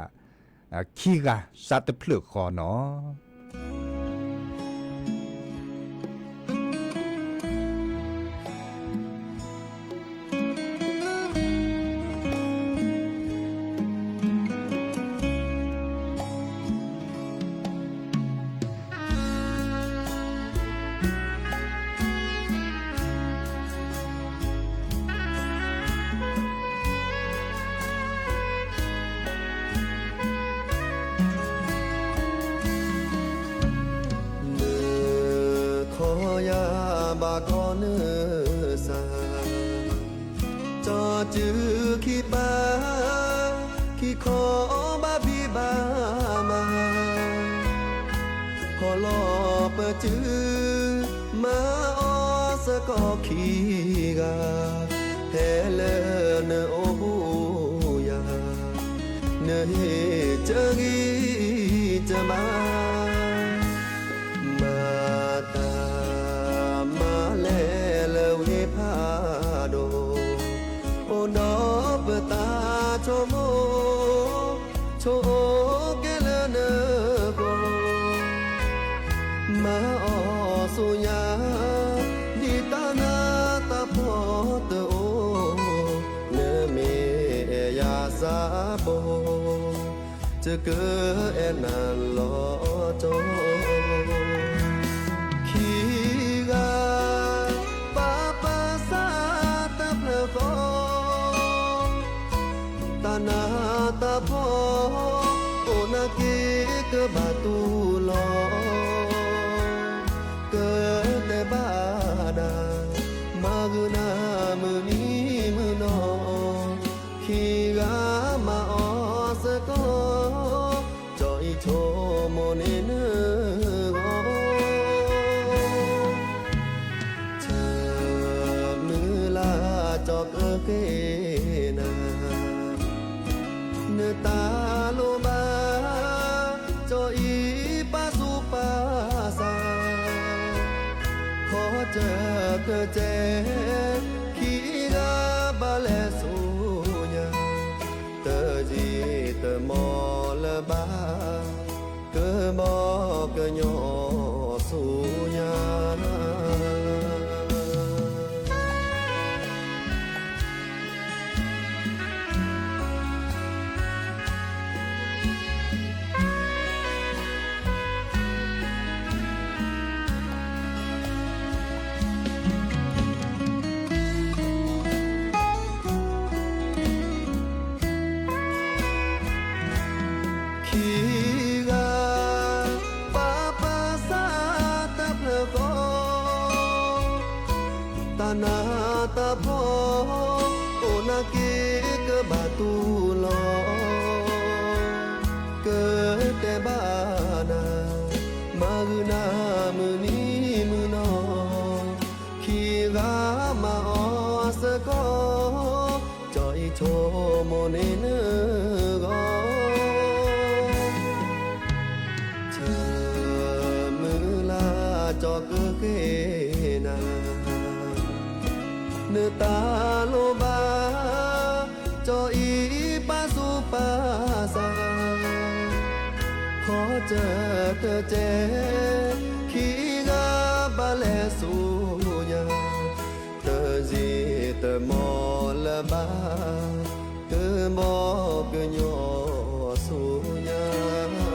ခံဂၤစးတဖျၢၣ်ဃီနီၤ. လၢခီယၤဘၣ်ကီနုာ်စၢ်, ကၠီစုခံပၢ် ခံခီဘၣ်ဘံၣ်ဘၣ်မး, ဟီၣ်လီၤပစု မၤအီၣ်စ့ၢ်ကီးခံဂၤ, ဖဲလၢနအိၣ်ဘူးယၤ နဟ့ၣ်စၢၤဂံၢ်စၢၤဘါ, မၤတၢ်မၤလဲၤလၢဝ့ၢ်ဖးဒိၣ်, အိၣ်ဒီးပသးဆိကမိၣ် ဆိၣ်အိၣ်ကဲလၢနကျိၤ, မၤအီၣ်ဆူညါ ဒ်တၢ်နးတၢ်ဖှီၣ်တအိၣ်, နမ့ၢ်အဲၣ်ယၤစးဘိ, ယကအဲၣ်နၤလီၤကၠီ, ခံဂၤ ပၢ်ပၢ်စးတဖျၢၣ်ဃီ, တၢ်နးတၢ်ဖှီၣ် အိၣ်နာ်က့ၤကဘၣ်တူၢ်လိာ်, ကတဲဘၣ်နၤ မၤဂုာ်နၤမုၢ်နံၤမုၢ်နီၢ်, ခံဂၤမၤအီၣ်စ့ၢ်ကီး ကၠီအံၤဆိကမိၣ်န့ၢ်နဂီၢ်, ဆၢမုၢ်လၢ်ကၠီကဃ့နၤ, နတၢ်လိၣ်ဘၣ် ကၠီအံၤပာ်သူၣ်ပာ်သး, ခီစၢၢ်တစဲး ခံဂၤဘၣ်လဲၤဆူညါ, တယံာ်တမီၢ်လၢၤဘၣ် ကဘီကညီဆူညါ. ခံဂၤ ပၢ်ပၢ်စး တဖျၢၣ်ဃီ, တၢ်နးတၢ်ဖှီၣ် အိၣ်နာ်က့ၤကဘၣ်တူၢ်လိာ်, ကတဲဘၣ်နၤ မၤဂုာ်နၤမုၢ်နံၤမုၢ်နီၢ်, ခံဂၤမၤအီၣ်စ့ၢ်ကီး ကၠီအံၤဆိကမိၣ်န့ၢ်နဂီၢ်, ဆၢမုၢ်လၢ်ကၠီကဃ့နၤ, နတၢ်လိၣ်ဘၣ် ကၠီအံၤပာ်သူၣ်ပာ်သး, ခီစၢၢ်တစဲး ခံဂၤဘၣ်လဲၤဆူညါ, တယံာ်တမီၢ်လၢၤဘၣ် ကဘီကညီဆူညါ.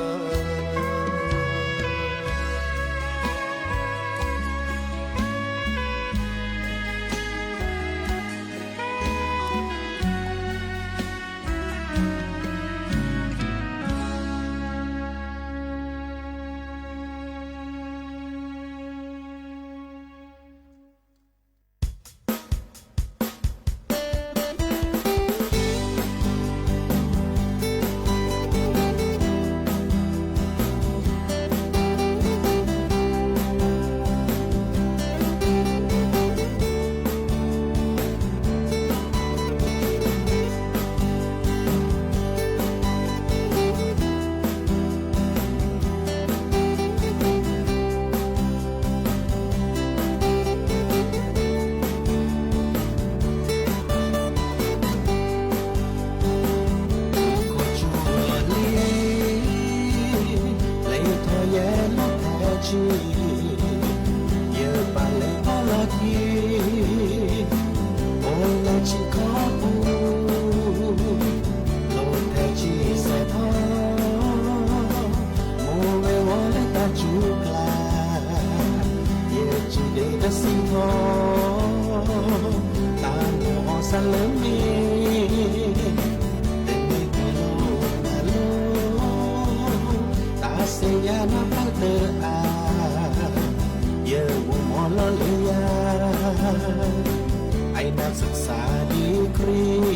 ယဲလီၤဖဲဆံ, ယပာ်လၢအီလီၢ်ခံ, အိၣ်လၢဆံခီပူၤ, လီၤဖဲဆံစဲးထီၣ်, မိၢ်ဝဲဝီလၢတၢ်စူၤကျါ, ယစံးဒ့တစံးထီၣ်, တၢ်မၤအီၣ်စးလၢမ့ၢ် တမ့ၢ်တလီၤဘၣ်လီၤ, တၢ်ဆဲးယၤနၢ်ပၢၢ်တအါ, ယအိၣ်မီလီၤလၢယၤ, အနၢ်စၢ်စၢ်ဒံခရံာ်,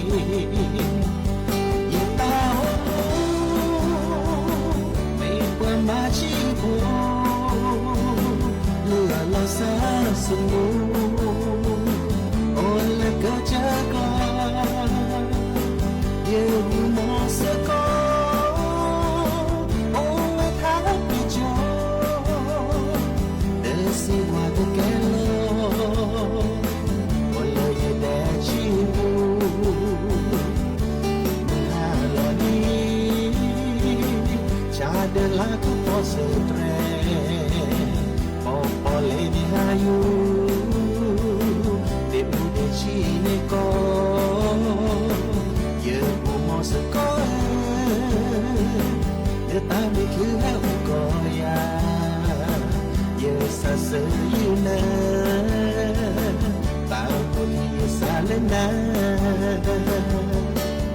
ယတၢ်အိၣ်မူ မ့ၢ်ပှၤမၤဆံးဖိ, လၢအလီၤစၢ်စမူ, အိၣ်လၢကစၢၢ်ကျါ, ယဂုာ်မီၤစ့ၢ်ကီး, အိၣ်ဝဲထါပ့ၤကၠီ, တစံးဝါတကဲလီၤ, အိၣ်လၢယဒဲဆံပူၤ, မုၢ်ဟါလီၤလံ, ဆၣ်ဒၢလါကပီၤစၢၤတြဲၤ, ပီၤပီၤလဲၤန့ၢ်ဟါယူၤ, ဒ့ၣ်အူဒ့ၣ်ဆံးန့ၢ်ကီၢ်, ယအိၣ်မီၤစ့ၢ်ကီးဧၢ, လၢတၢ်မ့ၢ်ချုးဟဲအိၣ်ကီၢ်ယၤ, ယစးစၢၤယနၤ, တၢ်အိၣ်ဖှိၣ်ယစးလၢနၤ ယတၢ်အိၣ်မူ မ့ၢ်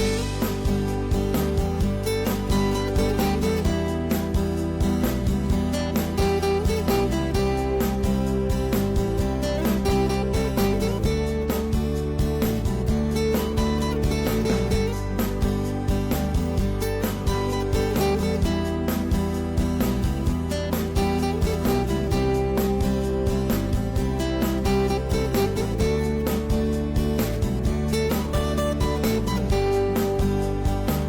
ပှၤ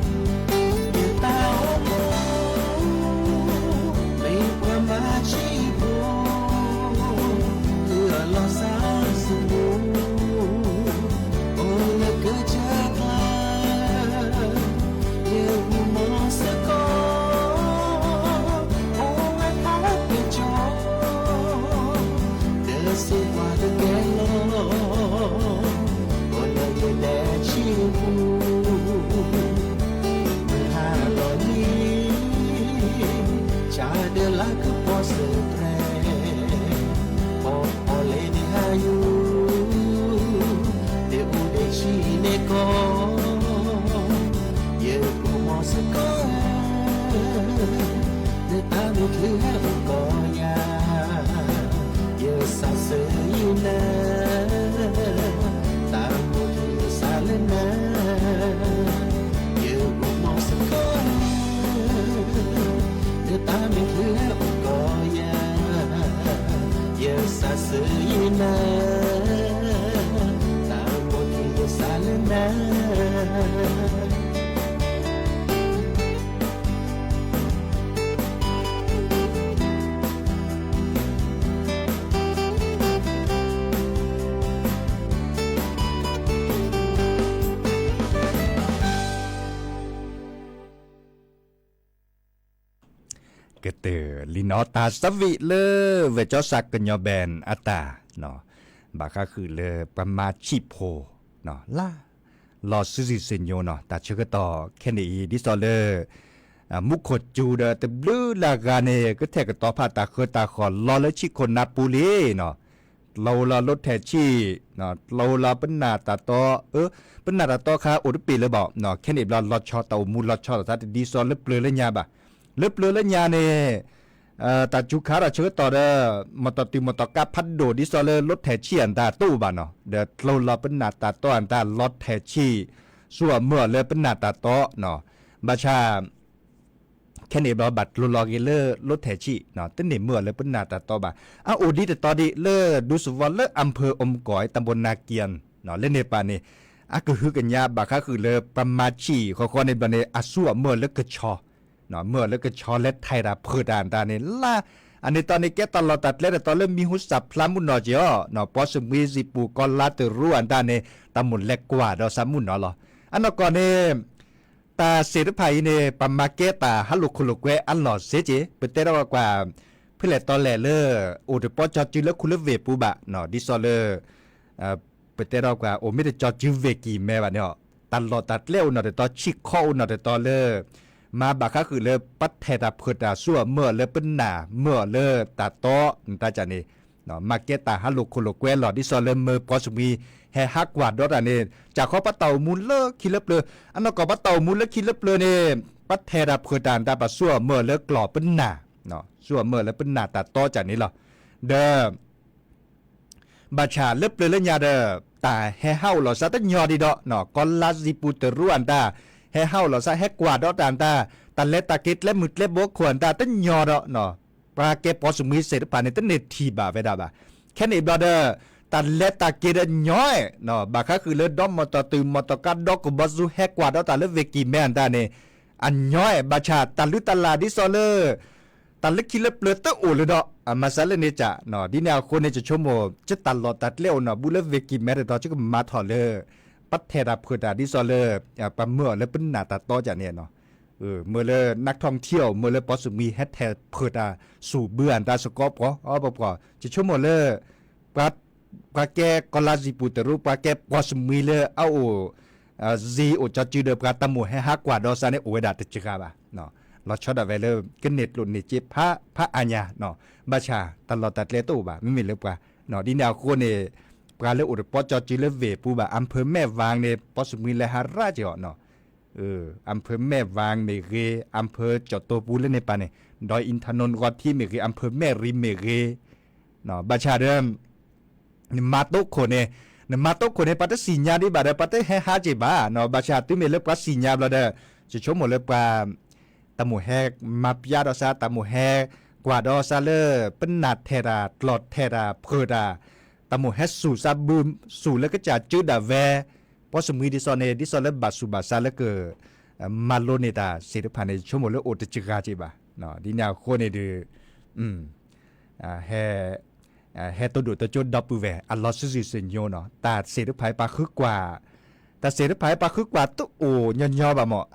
မၤဆံးဖိ, လၢအလီၤစၢ်စမူ, အိၣ်လၢကစၢၢ်ကျါ, ယဂုာ်မီၤစ့ၢ်ကီး, အိၣ်ဝဲထါပ့ၤကၠီ, တစံးပှၤတကဲလီၤ, အိၣ်လၢယဒဲဆံပူၤ, မုၢ်ဟါလီၤလံ, ဆၣ်ဒၢလါကပီၤစၢၤတြဲၤ, ပီၤပီၤလဲၤန့ၢ်ဟါယူၤ, ဒ့ၣ်အူဒ့ၣ်ဆံးန့ၢ်ကီၢ်, ယအိၣ်မီၤစ့ၢ်ကီးဧၢ, လၢတၢ်မ့ၢ်ချုးဟဲအိၣ်ကီၢ်ယၤ, ယစးစၢၤယနၤ, တၢ်အိၣ်ဖှိၣ်ယစးလၢနၤ, ယအိၣ်မီၤစ့ၢ်ကီးဧၢ, လၢတၢ်မ့ၢ်ချုးဟဲအိၣ်ကီၢ်ယၤ, ယစးစၢၤယနၤ, တၢ်အိၣ်ဖှိၣ်ယစးလၢနၤ ကတၢၢ်လံနီၤ တၢ်သးဝံၣ်လၢ ဝဲၢ်ကၠီစးကညီ band အတၢ် ဘၣ်ဃးဃုာ်လၢပှၤမၤဆံးဖိ လၢ လီၤစုဆံးစံၣ်ညီၣ်နီၤ တၢ်ဆၢကတီၢ်ခဲန့ၣ်အံၤ ဒ်သိးလၢ မူခိၣ်စူၤဒီးတဘျုးလၢဂၤန့ၣ် ကထဲးကတီၤဖးတၢ်ဃၢတၢ်ဃီၤလီၤလၢဆံးခိၣ်နၢ်ပူၤလံနီၤ တလိၣ်လီၤလိးထဲးဆံး, တလိၣ်လီၤပနၢ်တၢ်တီ, ပနၢ်တၢ်တီခါအိၣ်တပ့ၤလၢၤဘၣ်, ခဲန့ၣ်ဘျီလီၤဆီတၢ်အိၣ်မူလီၤဆီတၢ်သးတဒ်သိးလၢပျၢၤလၢညါဘၣ်. လၢပျၢၤလၢညါန့ၣ် တၢ်စူၤခးတၢ်ဆၢကတီၢ်ဒီး မီၢ်တီၢ်တုၤမီၢ်တီၢ်ကးဖးဒိၣ်ဒ်သိးလၢလိးထဲးဆံးအတၢ်တအိၣ်ဘၣ်နီၤ, ဒီးတလိၣ်လီၤပနၢ်တၢ်တီအတၢ်လီၤထဲးဆံး, ဆူအမုၢ်အီၤလၢပနၢ်တၢ်တီနီၤ, ဘၣ်ဆၣ် ခဲန့ၣ်ဘျီဘၣ်တလိၣ်လီၤဂ့ၤလၢလိးထဲးဆံး, တန့ၢ်မုၢ်အီၤလၢပနၢ်တၢ်တီဘၣ်. အအိၣ်ဒ်တတီၤဒံးလၢဒူသဝီလၢ อำเภออมก๋อย ตำบลนาเกียน လၢန့ၣ်ပၣ်န့ၣ် အကဟုကညးဘၣ်ဃးဃုာ်လၢပှၤမၤဆံးဃီဃီန့ၣ်ဘျီန့ၣ် အဆူအမုၢ်အီၤလၢကဆီ, မုၢ်အီၤလၢကဆီလဲၤထဲးတၢ်ဖုးတၢ်အတၢ်န့ၣ်လၢ အန့ၣ်တီန့ၣ်ကဲတၢ်လီၢ်တၢ်ကျဲတတီၤလၢမံၤဟူသၣ်ဖျါမုၢ်နီၢ်က့ၤအီၤ, ပှၤစမံၤစံာ်ပူၤကီၢ်လါတရူးအတၢ်န့ၣ် တၢ်မိၣ်လဲၤကွၢ်ဒီးဆၣ်မုၢ်နီၢ်လီၤ. အနီၢ်ကီၢ်န့ၣ် တၢ်စ့ၣ်တဖၣ်အံၤန့ၣ် ပမၤကဲတၢ်ဟးလိာ်ခိၣ်လိာ်ကွဲအလီၢ်စ့ၢ်ကီး ပတဲထီၣ်ကွၢ် ဖဲလဲၣ်တီလဲၣ်လၢ အိၣ်တပီၢ်ကၠီစုလၢခူလၢဝ့ၢ်ပူၤဘၣ် ဒ်သိးလၢ ပတဲထီၣ်ကွၢ် အိၣ်မ့ၢ်တကၠီစုဝ့ၢ်ကံၢ်မဲဘၣ်န့ၣ် တၢ်လီၢ်တၢ်ကျဲအိၣ်နီၢ်တတီၤ ဆံၣ်ခီအိၣ်နီၢ်တတီၤလၢ မၤဘၣ်ဃးဃုာ်လၢပှၤထဲးတၢ်ဖုးတၢ် ဆူၣ်အီၤမၢအီၤလၢပနၢ် မၢအီၤလၢတၢ်တီ နတၢ်ကၢ်န့ၣ် မၤကဲတၢ်ဟးလိာ်ခိၣ်လိာ်ကွဲလီၤ ဒ်သိးလၢမၢပှၤစမံၤ ဟဲဟးကွၢ်ဒီးတၢ်န့ၣ် ကၢ်ခီပှၤတၢ်အိၣ်မူလၢခံလၢပျၢၤ အနီၢ်ကီၢ်ပှၤတၢ်အိၣ်မူလၢခံလၢပျၢၤန့ၣ် ပှၤထဲးတၢ်ဖုးတၢ်တၢ် ပှၤဆူၣ်အီၤမၢအီၤလၢကျီၢ်ပနၢ် ဆူၣ်အီၤမၢအီၤလၢပနၢ်တၢ်တီကၢ်န့ၣ်လီၤ ဒီး ဘၣ်ဆၣ်လၢပျၢၤလၢညါဒီး တၢ်ဟဲဟးအိၣ်လီၤစးတညီဒံးဒီး ကီၢ်လါစံပူၤတရူးအတၢ် ဟဲဟးအိၣ်လီၤစး ဟဲကွၢ်ဒီးတၢ်တၢ် တၢ်လဲၤတၢ်က့ၤကျဲမုၢ်ကျဲဘိခိၣ်အတၢ်တညီဒီး ပှၤကဲပှၤစမံၤသ့ၣ်တဖၣ်န့ၣ် တန့ၢ်ထံၣ်ဘၣ်ဝဲဒၣ်ဘၣ်. ခဲန့ၣ်ဘျီဒီး တၢ်လဲၤတၢ်က့ၤဒီးညီ ဘၣ်ဃးဃုာ်လၢဒီမီၢ်တီၢ်တုၤမီၢ်တီၢ်ကါဒီကဘီဆူ ဟဲကွၢ်ဒီးတၢ်လၢဝ့ၢ်ကံၢ်မဲအတၢ်န့ၣ် အညီ ဘၣ်ဆၣ်တၢ်လုၢ်တၢ်လၢ်ဒ်သိးလၢ တၢ်လၢခံလၢပျၢၤတအိၣ်လၢၤဒီး အမၤစၢၤလၢန့ၣ်ကၢ် ဒ်န့ၣ်အဃိန့ၣ် ယဆိကမိၣ် ယတၢ်လီၢ်တၢ်ကျဲအိၣ်နီၢ်ဘူးလၢဝ့ၢ်ကံၢ်မဲတတီၤ ယကမၤထီၣ်လၢ ပှၤထဲးတၢ်ဖုးတၢ်ဒ်သိးလၢ ပှၤမၢအီၤလၢပနၢ်တၢ်တီကၢ်န့ၣ် မၢလၢ นักท่องเที่ยว မၢလၢပှၤစမံၤ ဟဲထဲးဖုးတၢ်ဆူၣ်ဘုအတၢ်စကီပှီၤ အီပှီၤ ယဆိကမိၣ်လၢ ပှၤ ပှၤကဲကီၢ်လါစံပူၤတရူး ပှၤကဲပှၤစမံၤလၢအအိၣ် စ့အိၣ်ကၠီစုဒီး ပှၤတၢ်မိၣ်ဟဲဟးကွၢ်ဒီးစးန့ၣ် အိၣ်ဝဲဒၣ်တစှၤဘၣ် လီၤဆီဒၣ်ဝဲလၢ ကန့ၢ်ကျိၣ်န့ၢ်စ့ဖးအါညါ ဘၣ်ဆၣ်တၢ်လီၢ်တၢ်ကျဲတအိၣ်ဘၣ် မ့မ့ၢ်လၢပှၤ ဒ်န့ၣ်အဃိန့ၣ် ပှၤလၢအိၣ်တပီၢ်ကၠီစုလၢဝ့ၢ်ပူၤဘၣ် อำเภอแม่วาง န့ၣ် ပှၤစမံၤလဲၤဟးရၣ်က့ၤအီၤ อำเภอแม่วาง မ့ၢ်ဂ့ၤ อำเภอจอมเตาปูน လၢန့ၣ်ပၤန့ၣ် ดอยอินทนนท์ ဂီၤထံး မ့ၢ်ဂ့ၤ อำเภอแม่ริม မ့ၢ်ဂ့ၤ ဘၣ်ဆၣ်ဒီး နမၤတိခိၣ်န့ၣ် နမၤတိခိၣ်န့ၣ် ပှၤတသ့ၣ်ညါဒံးဘၣ်ဒီး ပှၤတဟဲဟးက့ၤဘၣ် ဘၣ်ဆၣ်တုၤမ့ၢ်လၢပှၤသ့ၣ်ညါဘျီဒီး ယဆိကမိၣ်လၢပှၤ တၢ်မိၣ်ဟဲမၤပျါဒီးစး တၢ်မိၣ်ဟဲကွၢ်ဒီးစးလၢ ပနၢ်ထဲးတၢ် ကျီၢ်ထဲးတၢ် ဖုးတၢ် တၢ်မိၣ်ဟဲဆူၣ်စးဘု ဆူၣ်လၢကစၢ်စုဒၣ်ဝဲ ပှၤစမံၤဒ်သိးန့ၣ် ဒ်သိးလၢဘၣ်ဆူၣ်ဘၣ်ဆါလၢက မၤလိန့ၢ်တၢ်သ့ၣ်တဖၣ်န့ၣ် ယဆိကမိၣ်လၢအိၣ်တစှၤက့ၤဘၣ် ဒ်န့ၣ်အဃိန့ၣ်ဒီး ဟဲ ဟဲတဒိၣ်တကၠိဒီပုၢ်ဝဲၢ် အလီၤစုာ်စုာ်စုာ်ညိနီၤ တၢ်သ့ၣ်တဖၣ်ပှၤဃုကွၢ် တၢ်သ့ၣ်တဖၣ်ပှၤဃုကွၢ်တအိၣ်ညီညီဘၣ်မး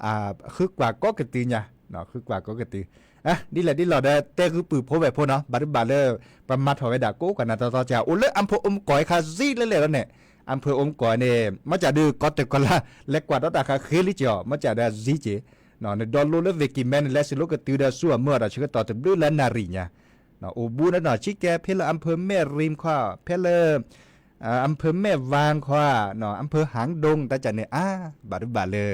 ဃုကွၢ်ကိးကတုၤညါ ဃုကွၢ်ကိးကတုၤ ဒ်လဲၣ်ဒ်လဲၣ်ဒီး တဲဃုပုၢ်ဖိဝဲၢ်ဖိနီၤ ဘၣ်တဘၣ်လၢ ပှၤမၤထီၣ်ဝဲဒၣ်ကိးကနၣ်တီတီကၢ် အိၣ်လၢ อำเภอ အူးမကီၢ်အခါသံလၢလဲၣ်လီၤန့ၣ် อำเภอ အူးမကီၢ်န့ၣ် မ့ၢ်ကၢ်ဒုးကီၢ်တၢ်ကီၢ်လၢ် လဲၤကွၢ်ဒီးတၢ်ဃးဃ့လံကီး မ့ၢ်ကၢ်ဒီးအဇံက့ၤ နဒီလိလၢဝ့ၢ်ကံၢ်မဲန့ၣ် လဲၤစံးလိကတုၤဒီးဆူအမၢအီၤတၢ်ဆၢကတီၢ် တဘျုးလၢနၣ်ရံၣ်ညါ အိၣ်ဘူးန့ၣ်နီၤ ဆံးကဲဖဲလၢ อำเภอ แม่ริม ခီ ဖဲလၢ อำเภอ แม่วาง ခီ อำเภอ หางดง တၢ်ကၢ်န့ၣ် အါ ဘၣ်တဘၣ်လၢ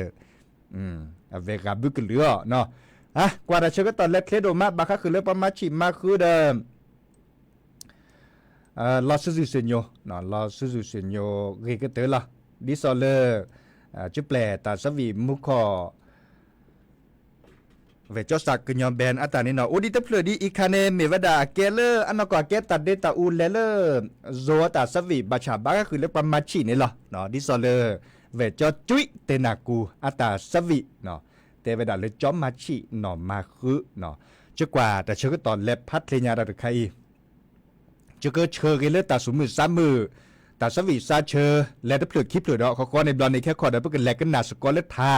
အဝဲဂၤဘုကလုာ်အီၤနီၤ ကွၢ်တၢ်ဆၢကတီၢ်လဲၤချ့ဒိၣ်မး ဘၣ်ဃးဃုာ်လၢပှၤမၤဆံးမၤဃုာ်ဒီး လီၤစုာ်စုာ်ညိ လီၤစုာ်စုာ်ညိ ဂ့ၤကတၢၢ်လီၤ ဒ်သိးလၢ ကပျဲၢ်တၢ်သးဝံၣ်မူခီၣ် ဝဲၢ်ကၠီစးကညီဘဲၣ်အတၢ်န့ၣ်နီၤ အိၣ်ဒံးတဖျၢၣ်ဒ်အံၤခါန့ၣ် မ့ၢ်ဝဲဒၣ်အကဲလၢအနီၢ်ကီၢ်အကဲတၢ်ဒ့တၢ်အူလဲၤလၢ ယိၤအတၢ်သးဝံၣ် ဘၣ်ဆၣ်ဘၣ်ဃးဃုာ်လၢပှၤမၤဆံးန့ၣ်လီၤ ဒ်သိးလၢ ဝဲၢ်ကၠီကၠွံတ့ၢ်နၢ်ကူအတၢ်သးဝံၣ် တဲဝဲဒၣ်လၢကၠီမၤဆံးနီၢ်မၤဃု ကကွၢ်တၢ်ဆၢကတီၢ်လဲၤဖးချ့ညါဒီးတခါအံၤ ယကဆၢဂ့ၤလၢတၢ်သူၣ်မုာ်သးမုာ် တၢ်သးဝံၣ်သးဆၢ လဲၤတဖျၢၣ်ခံဖျၢၣ်ဒီး ဃီဃီန့ၣ်ဘျီန့ၣ် ခဲခီဒီး ပကလဲၤကနၣ်စ့ၢ်ကီးလၢထါ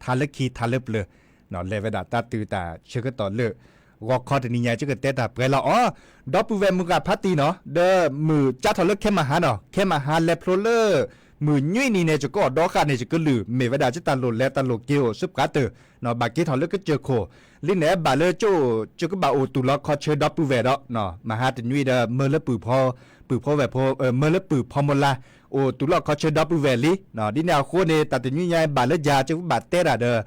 ထါလၢခံထါလၢပျၢၤ လဲၤဝဲဒၣ်တၢ်တုၤတၢ်ဆၢကတီၢ်လၢ ဂီၤခီတနံၤညါ ယကတဲတၢ်ပှဲၤလီၤအီၤ ဒီပုၢ်ဝဲၢ်မုၢ်ဂၤဖးတံၢ်နီၤ ဒီးမုၢ်ကၢ်ထီၣ်လၢခဲမဟါနီၤ ခဲမဟါလဲၤဖျိလၢ မုၢ်နွံနံၤန့ၣ် ယကအီၣ်ဒီဃာ်န့ၣ် ယကလုၢ် မ့ၢ်ဝဲဒၣ်ယတၢ်လိၣ်လဲၤတၢ်လိၣ်က့ၤအိၣ် စ့ၢ်ပှၤတၢၢ် ဘၣ်က့ၤထီၣ်လၢကစၢၢ်ခိၣ် လံန့ၣ်ဘၣ်လၢကၠိ ယကဘၣ်အိၣ်တူၢ်လီၤခီဆၢဒီပုၢ်ဝဲၢ်ဒီး မဟါတနွံဒီး မၢလၢပုၢ်ဖီ ပုၢ်ဖီဝဲၢ်ဖိ မၢလၢပုၢ်ဖီမိၢ်လါ အိၣ်တူၢ်လီၤခီဆၢဒီပုၢ်ဝဲၢ်လံ ဒ်န့ၣ်အဃိန့ၣ် တၢ်တနွံညါဘၣ်လၢယၤ ယကဘၣ်တဲတၢ်ဒီး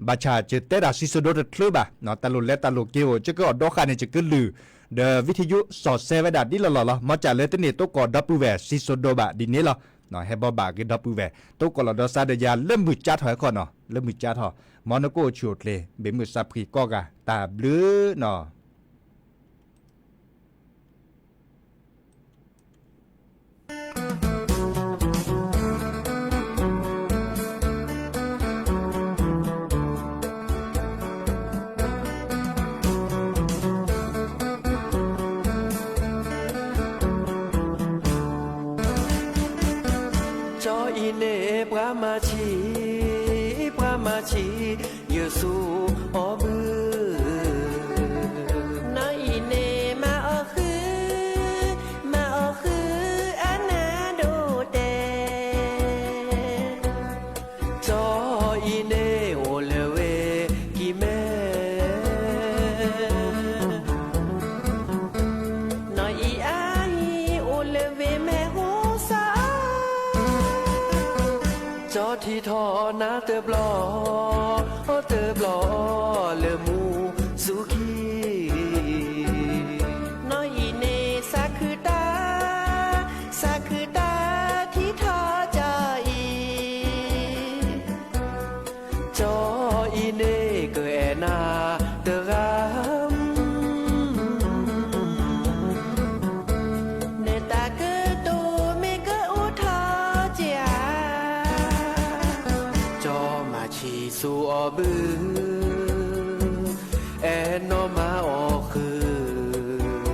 ဘၣ်ဆၣ်ယတဲတၢ်စံးစိၤဒိတချုးဘၣ် တၢ်လိၣ်လဲၤတၢ်လိၣ်က့ၤအိၣ် ယကအီၣ်ဒီဃာ်န့ၣ် ယကလုၢ် ဒီးဝံထယုစီၣ်စဲဝဲဒၣ်ဒ်လီၢ်လီၢ်လီၤ မ့ၢ်ကၢ်လၢတန့ၢ်သကိးဒီပုၢ်ဝဲၢ်စံးစိၤဒိဘၣ်ဒ်န့ၣ်လီၤ ဟဲဘီဘၣ်က့ၤဒီပုၢ်ဝဲၢ် သကိးလီၤဒီးစးဒီးယၤလၢမုၢ်ကၢ်ထီၣ်ဟဲခီနီၤ လၢမုၢ်ကၢ်ထီၣ် မ်နကအိၣ်ဆူၣ်အိၣ်ချ့ ဘၣ်မုာ်စးဖှံကိးဂၤ တၢ်ဘျုးနီၤ ကၠီအံၤန့ၣ်ပှၤမၤဆံး ယဆိၣ်အီၤဘု, နီၢ်အံၤန့ၣ်မၤအီၣ်ဃုာ်, မၤအီၣ်ဃုာ်အနၢ်ဒိၣ်တဲာ်, ကၠီအံၤန့ၣ်အိၣ်လၢဝ့ၢ်ကံၢ်မဲ နီၢ်အံၤအါအံၤအိၣ်လၢဝ့ၢ်မဲၢ်ဟိၣ်စါ, ကၠီထံထီၣ်နါတဘျီ, တဘျီလၢမူဆူခံ, နီၢ်အံၤန့ၣ်စးခုတၢ်, စးခုတၢ်ထံထီၣ်ကၠီအံၤ ကၠီအံၤန့ၣ်ကအဲၣ်နၤတဂၤ, နတၢ်ကတိၤမ့ၢ်ကအိၣ်ထီၣ်က့ၤဧါ, ကၠီမၤဆံးဆူအီၤဘု, အဲၣ်နီၢ်မၤအီၣ်ဃုာ်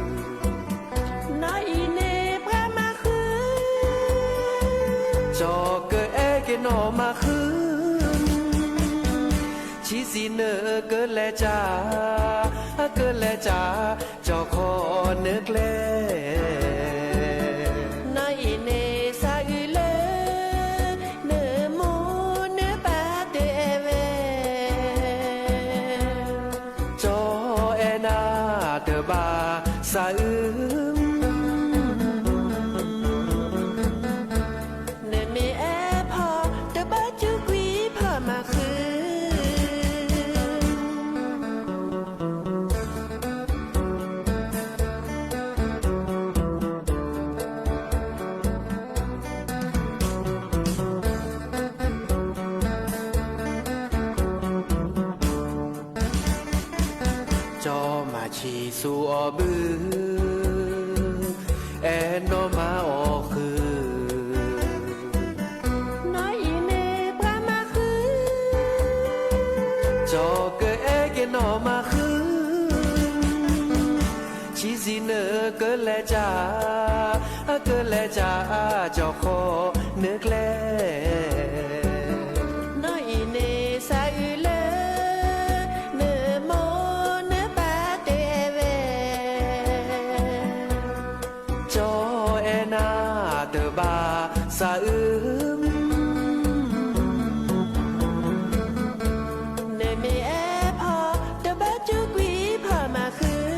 နီၢ်အံၤန့ၣ်ပှၤမၤဃုာ်, ကၠီကအဲၣ်က့ၤနီၢ်မၤဃုာ်, ဆံးဆံးနကလဲၤကၢ်, ကလဲၤကၢ်, ကၠီခီနကျဲ နီၢ်အံၤန့ၣ်စးအုးလၢ နမိၢ်နပၢ်တအဲၣ်ဝဲ, ကၠီအဲၣ်နၤတဘၣ်စးအုး, နမ့ၢ်အဲၣ်ဖီတဘၣ်စူးကွံာ်ဖီမၤဃုာ် ကၠီမၤဆံးဆူအီၤဘု, အဲၣ်နီၢ်မၤအီၣ်ဃုာ်, နီၢ်အံၤန့ၣ်ပှၤမၤဃုာ်, ကၠီကအဲၣ်က့ၤနီၢ်မၤဃုာ်, ဆံးဆံးနကလဲၤကၢ်, ကလဲၤကၢ်, ကၠီခီနကျဲ နီၢ်အံၤန့ၣ်စးအုးလၢ နမိၢ်နပၢ်တအဲၣ်ဝဲ, ကၠီအဲၣ်နၤတဘၣ်စးအုး, နမ့ၢ်အဲၣ်ဖီတဘၣ်စူးကွံာ်ဖီမၤဃုာ်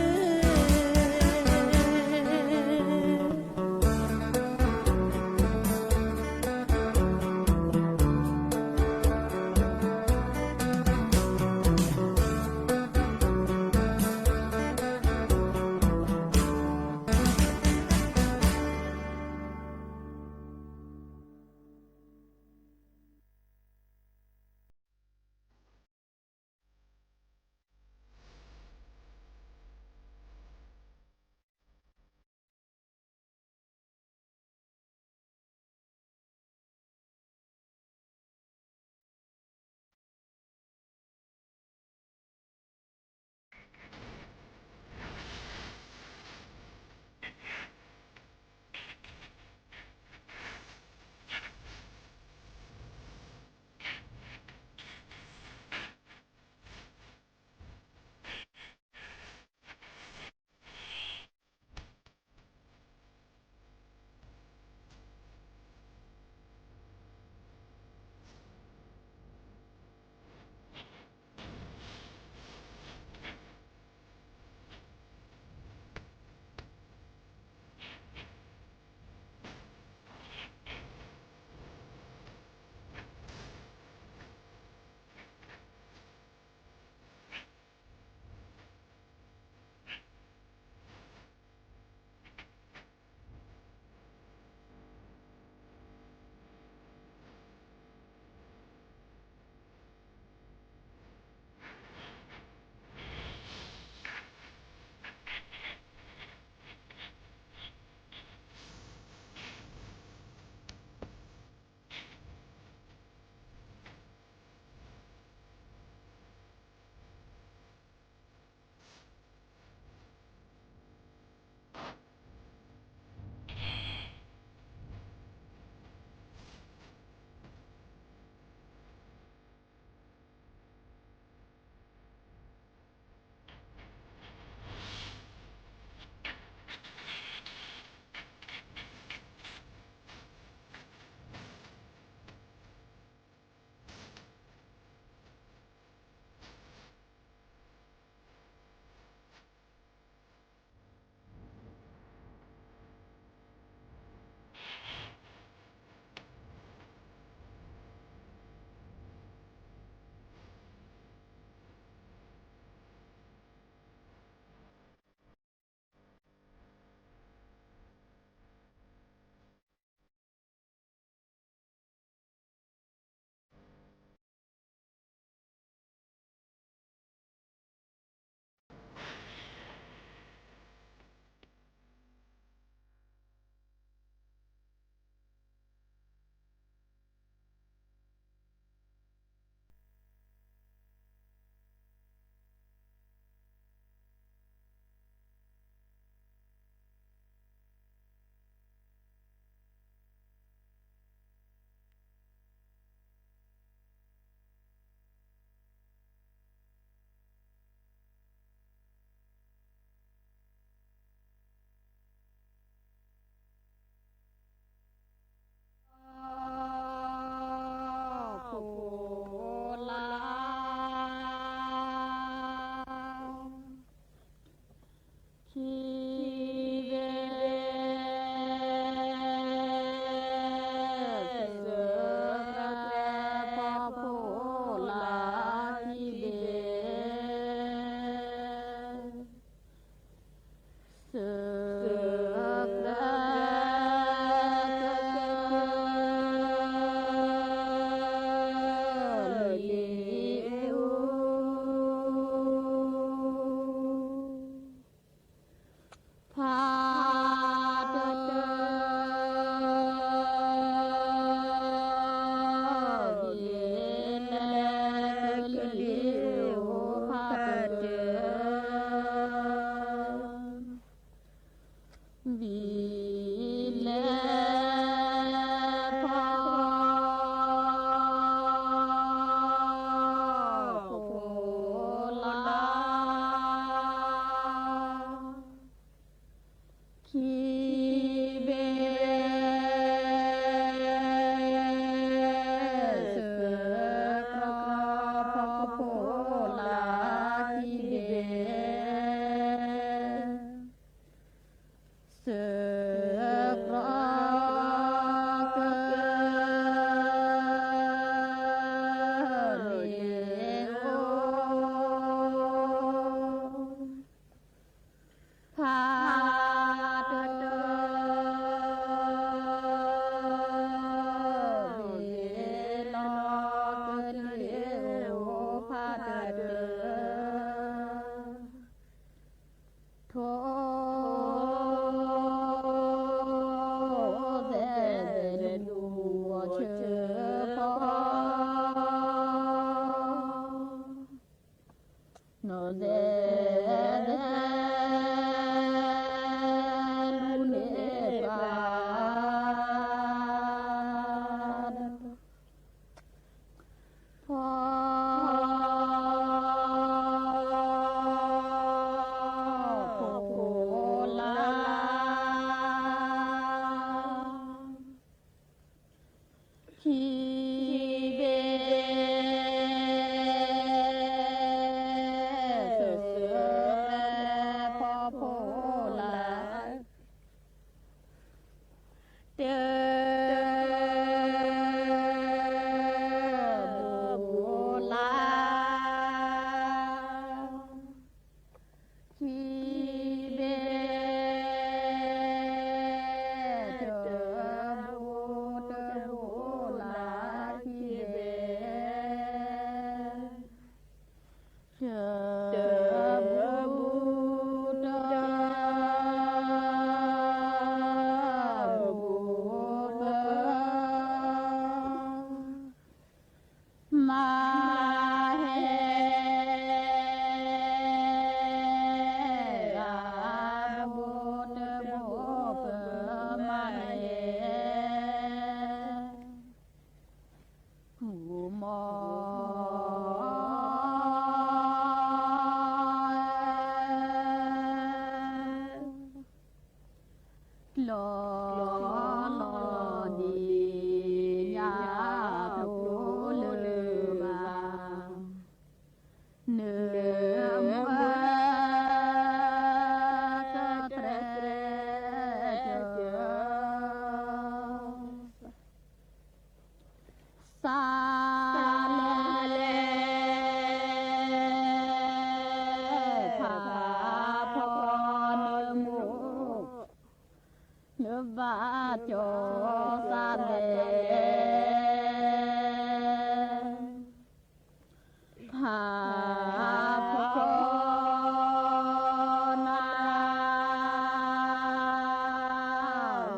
နီၢ်သဲးသဲး လူန့ၢ်ပှၤ ဖီ ဖိလၢ ခံဘ့ၣ် သၢဘ့ၣ် ဖီဖိလၢ တၢ တၢဘိလၢ ခံဘ့ၣ် တၢဘိ တၢဘိလၢ ခံဘ့ၣ် တၢဘိ တၢဘိ မၤဟဲ တၢဘိ တၢဘိ မၤဟဲ မူမီ လီၤလီၤဒ် ညါဖျိလၢၤဘၣ် နၢ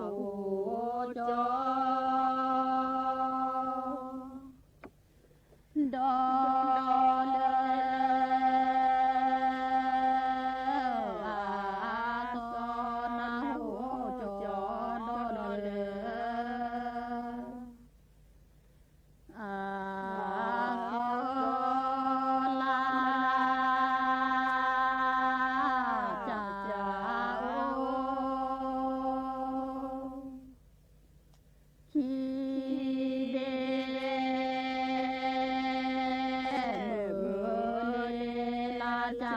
မူ ကတြဲ စၤလဲၤ ဖးဖီနၢမူ နၢဘၣ်ကၠီစၤလဲၤ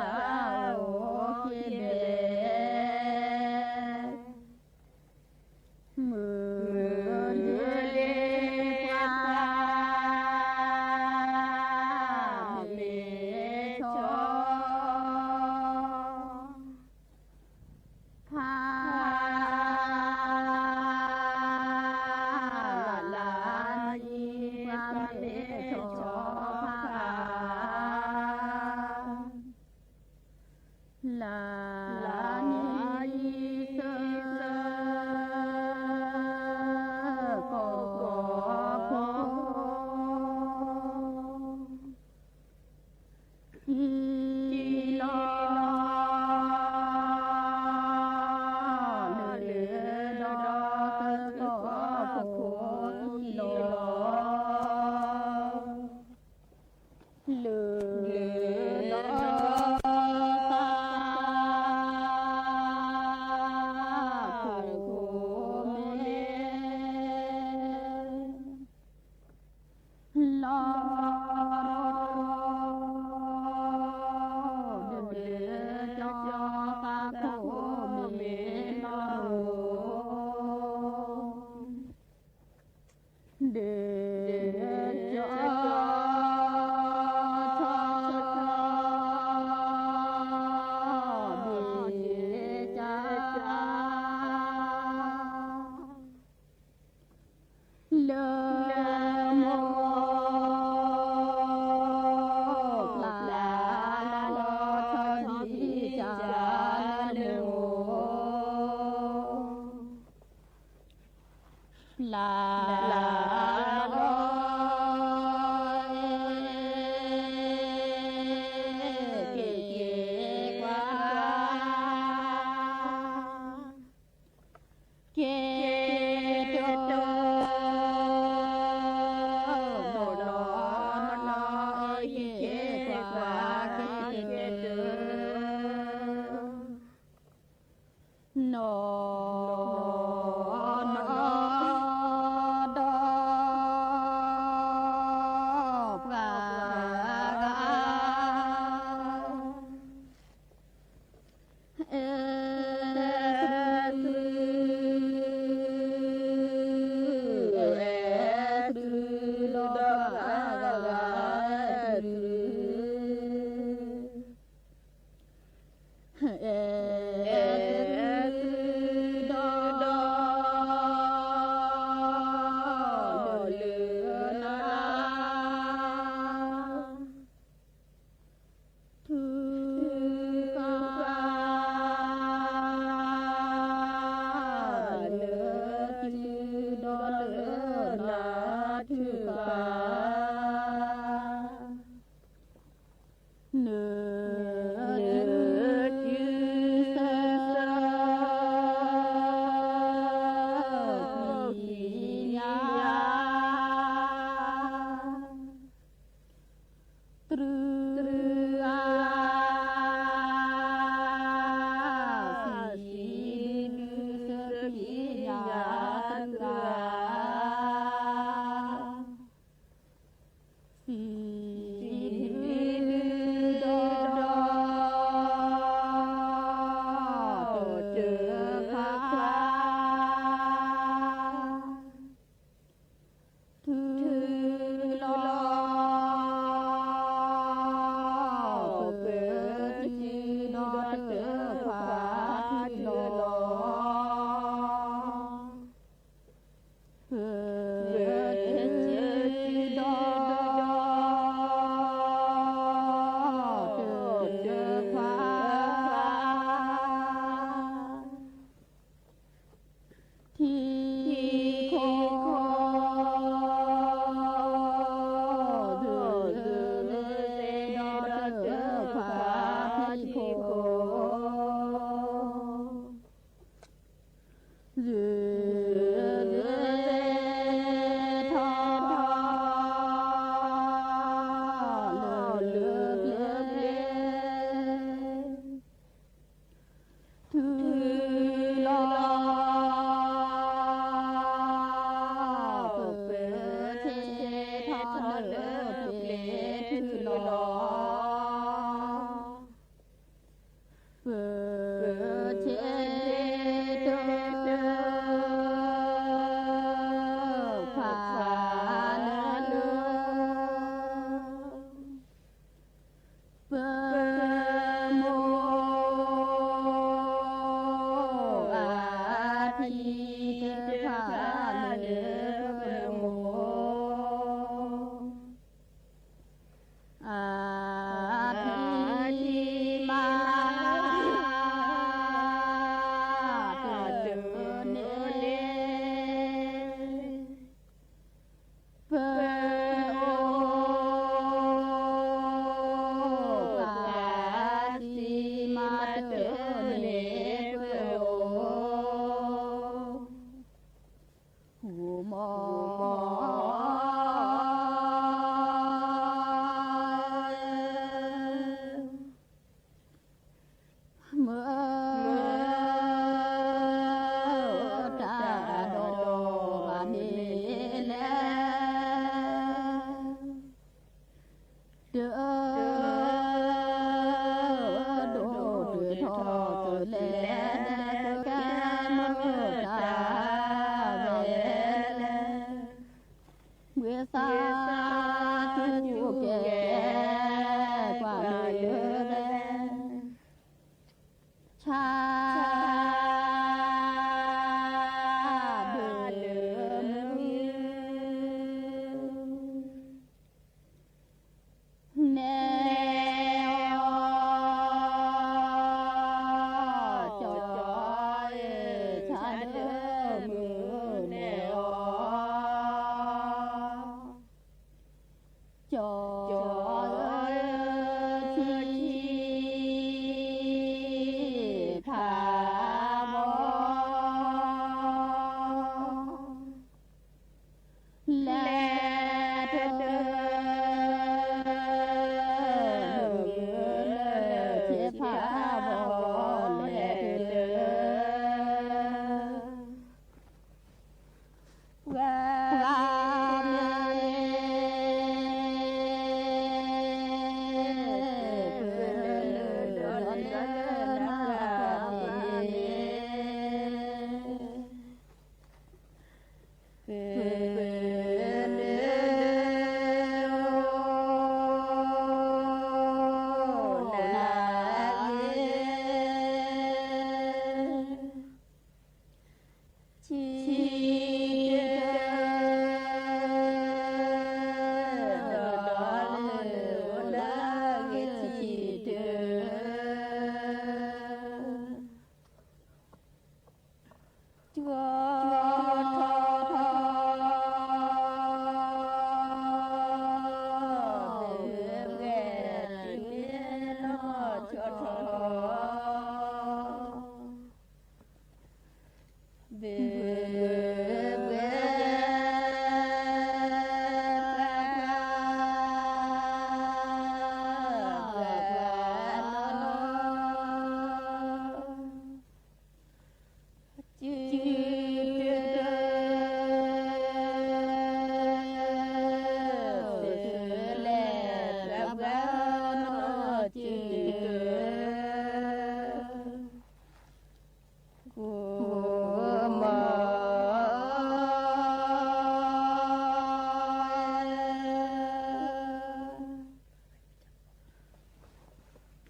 ဖးဖီနၢ အိၣ်ကၠီ ဒီးလၢ အသီနၢဟူကၠီဒီးလၢ အသီလၢ ကၠၢကၠၢအိၣ် ခံဘ့ၣ် မုၢ်လၢကၠၢအိၣ်ခံဘ့ၣ် မုၢ်လၢလ့ၣ်ပှၤ မ့ၢ်ဆီ ဖး လၢနံၤ ပှၤမ့ၢ်ဆီဖး လၢနံၤသၢ ကီၢ်ကီၢ်ဖိ အံၤလီၤ လၢလၢဒီးကီၢ်ကီၢ်ဖိအံၤလီၤ လၢလၢဒီး သး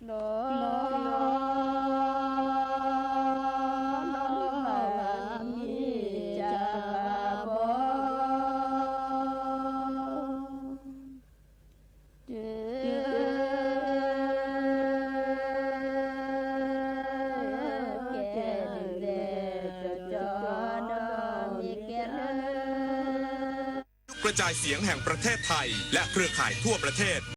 กระจายเสียงแห่งประเทศไทยและเครือข่ายทั่วประเทศ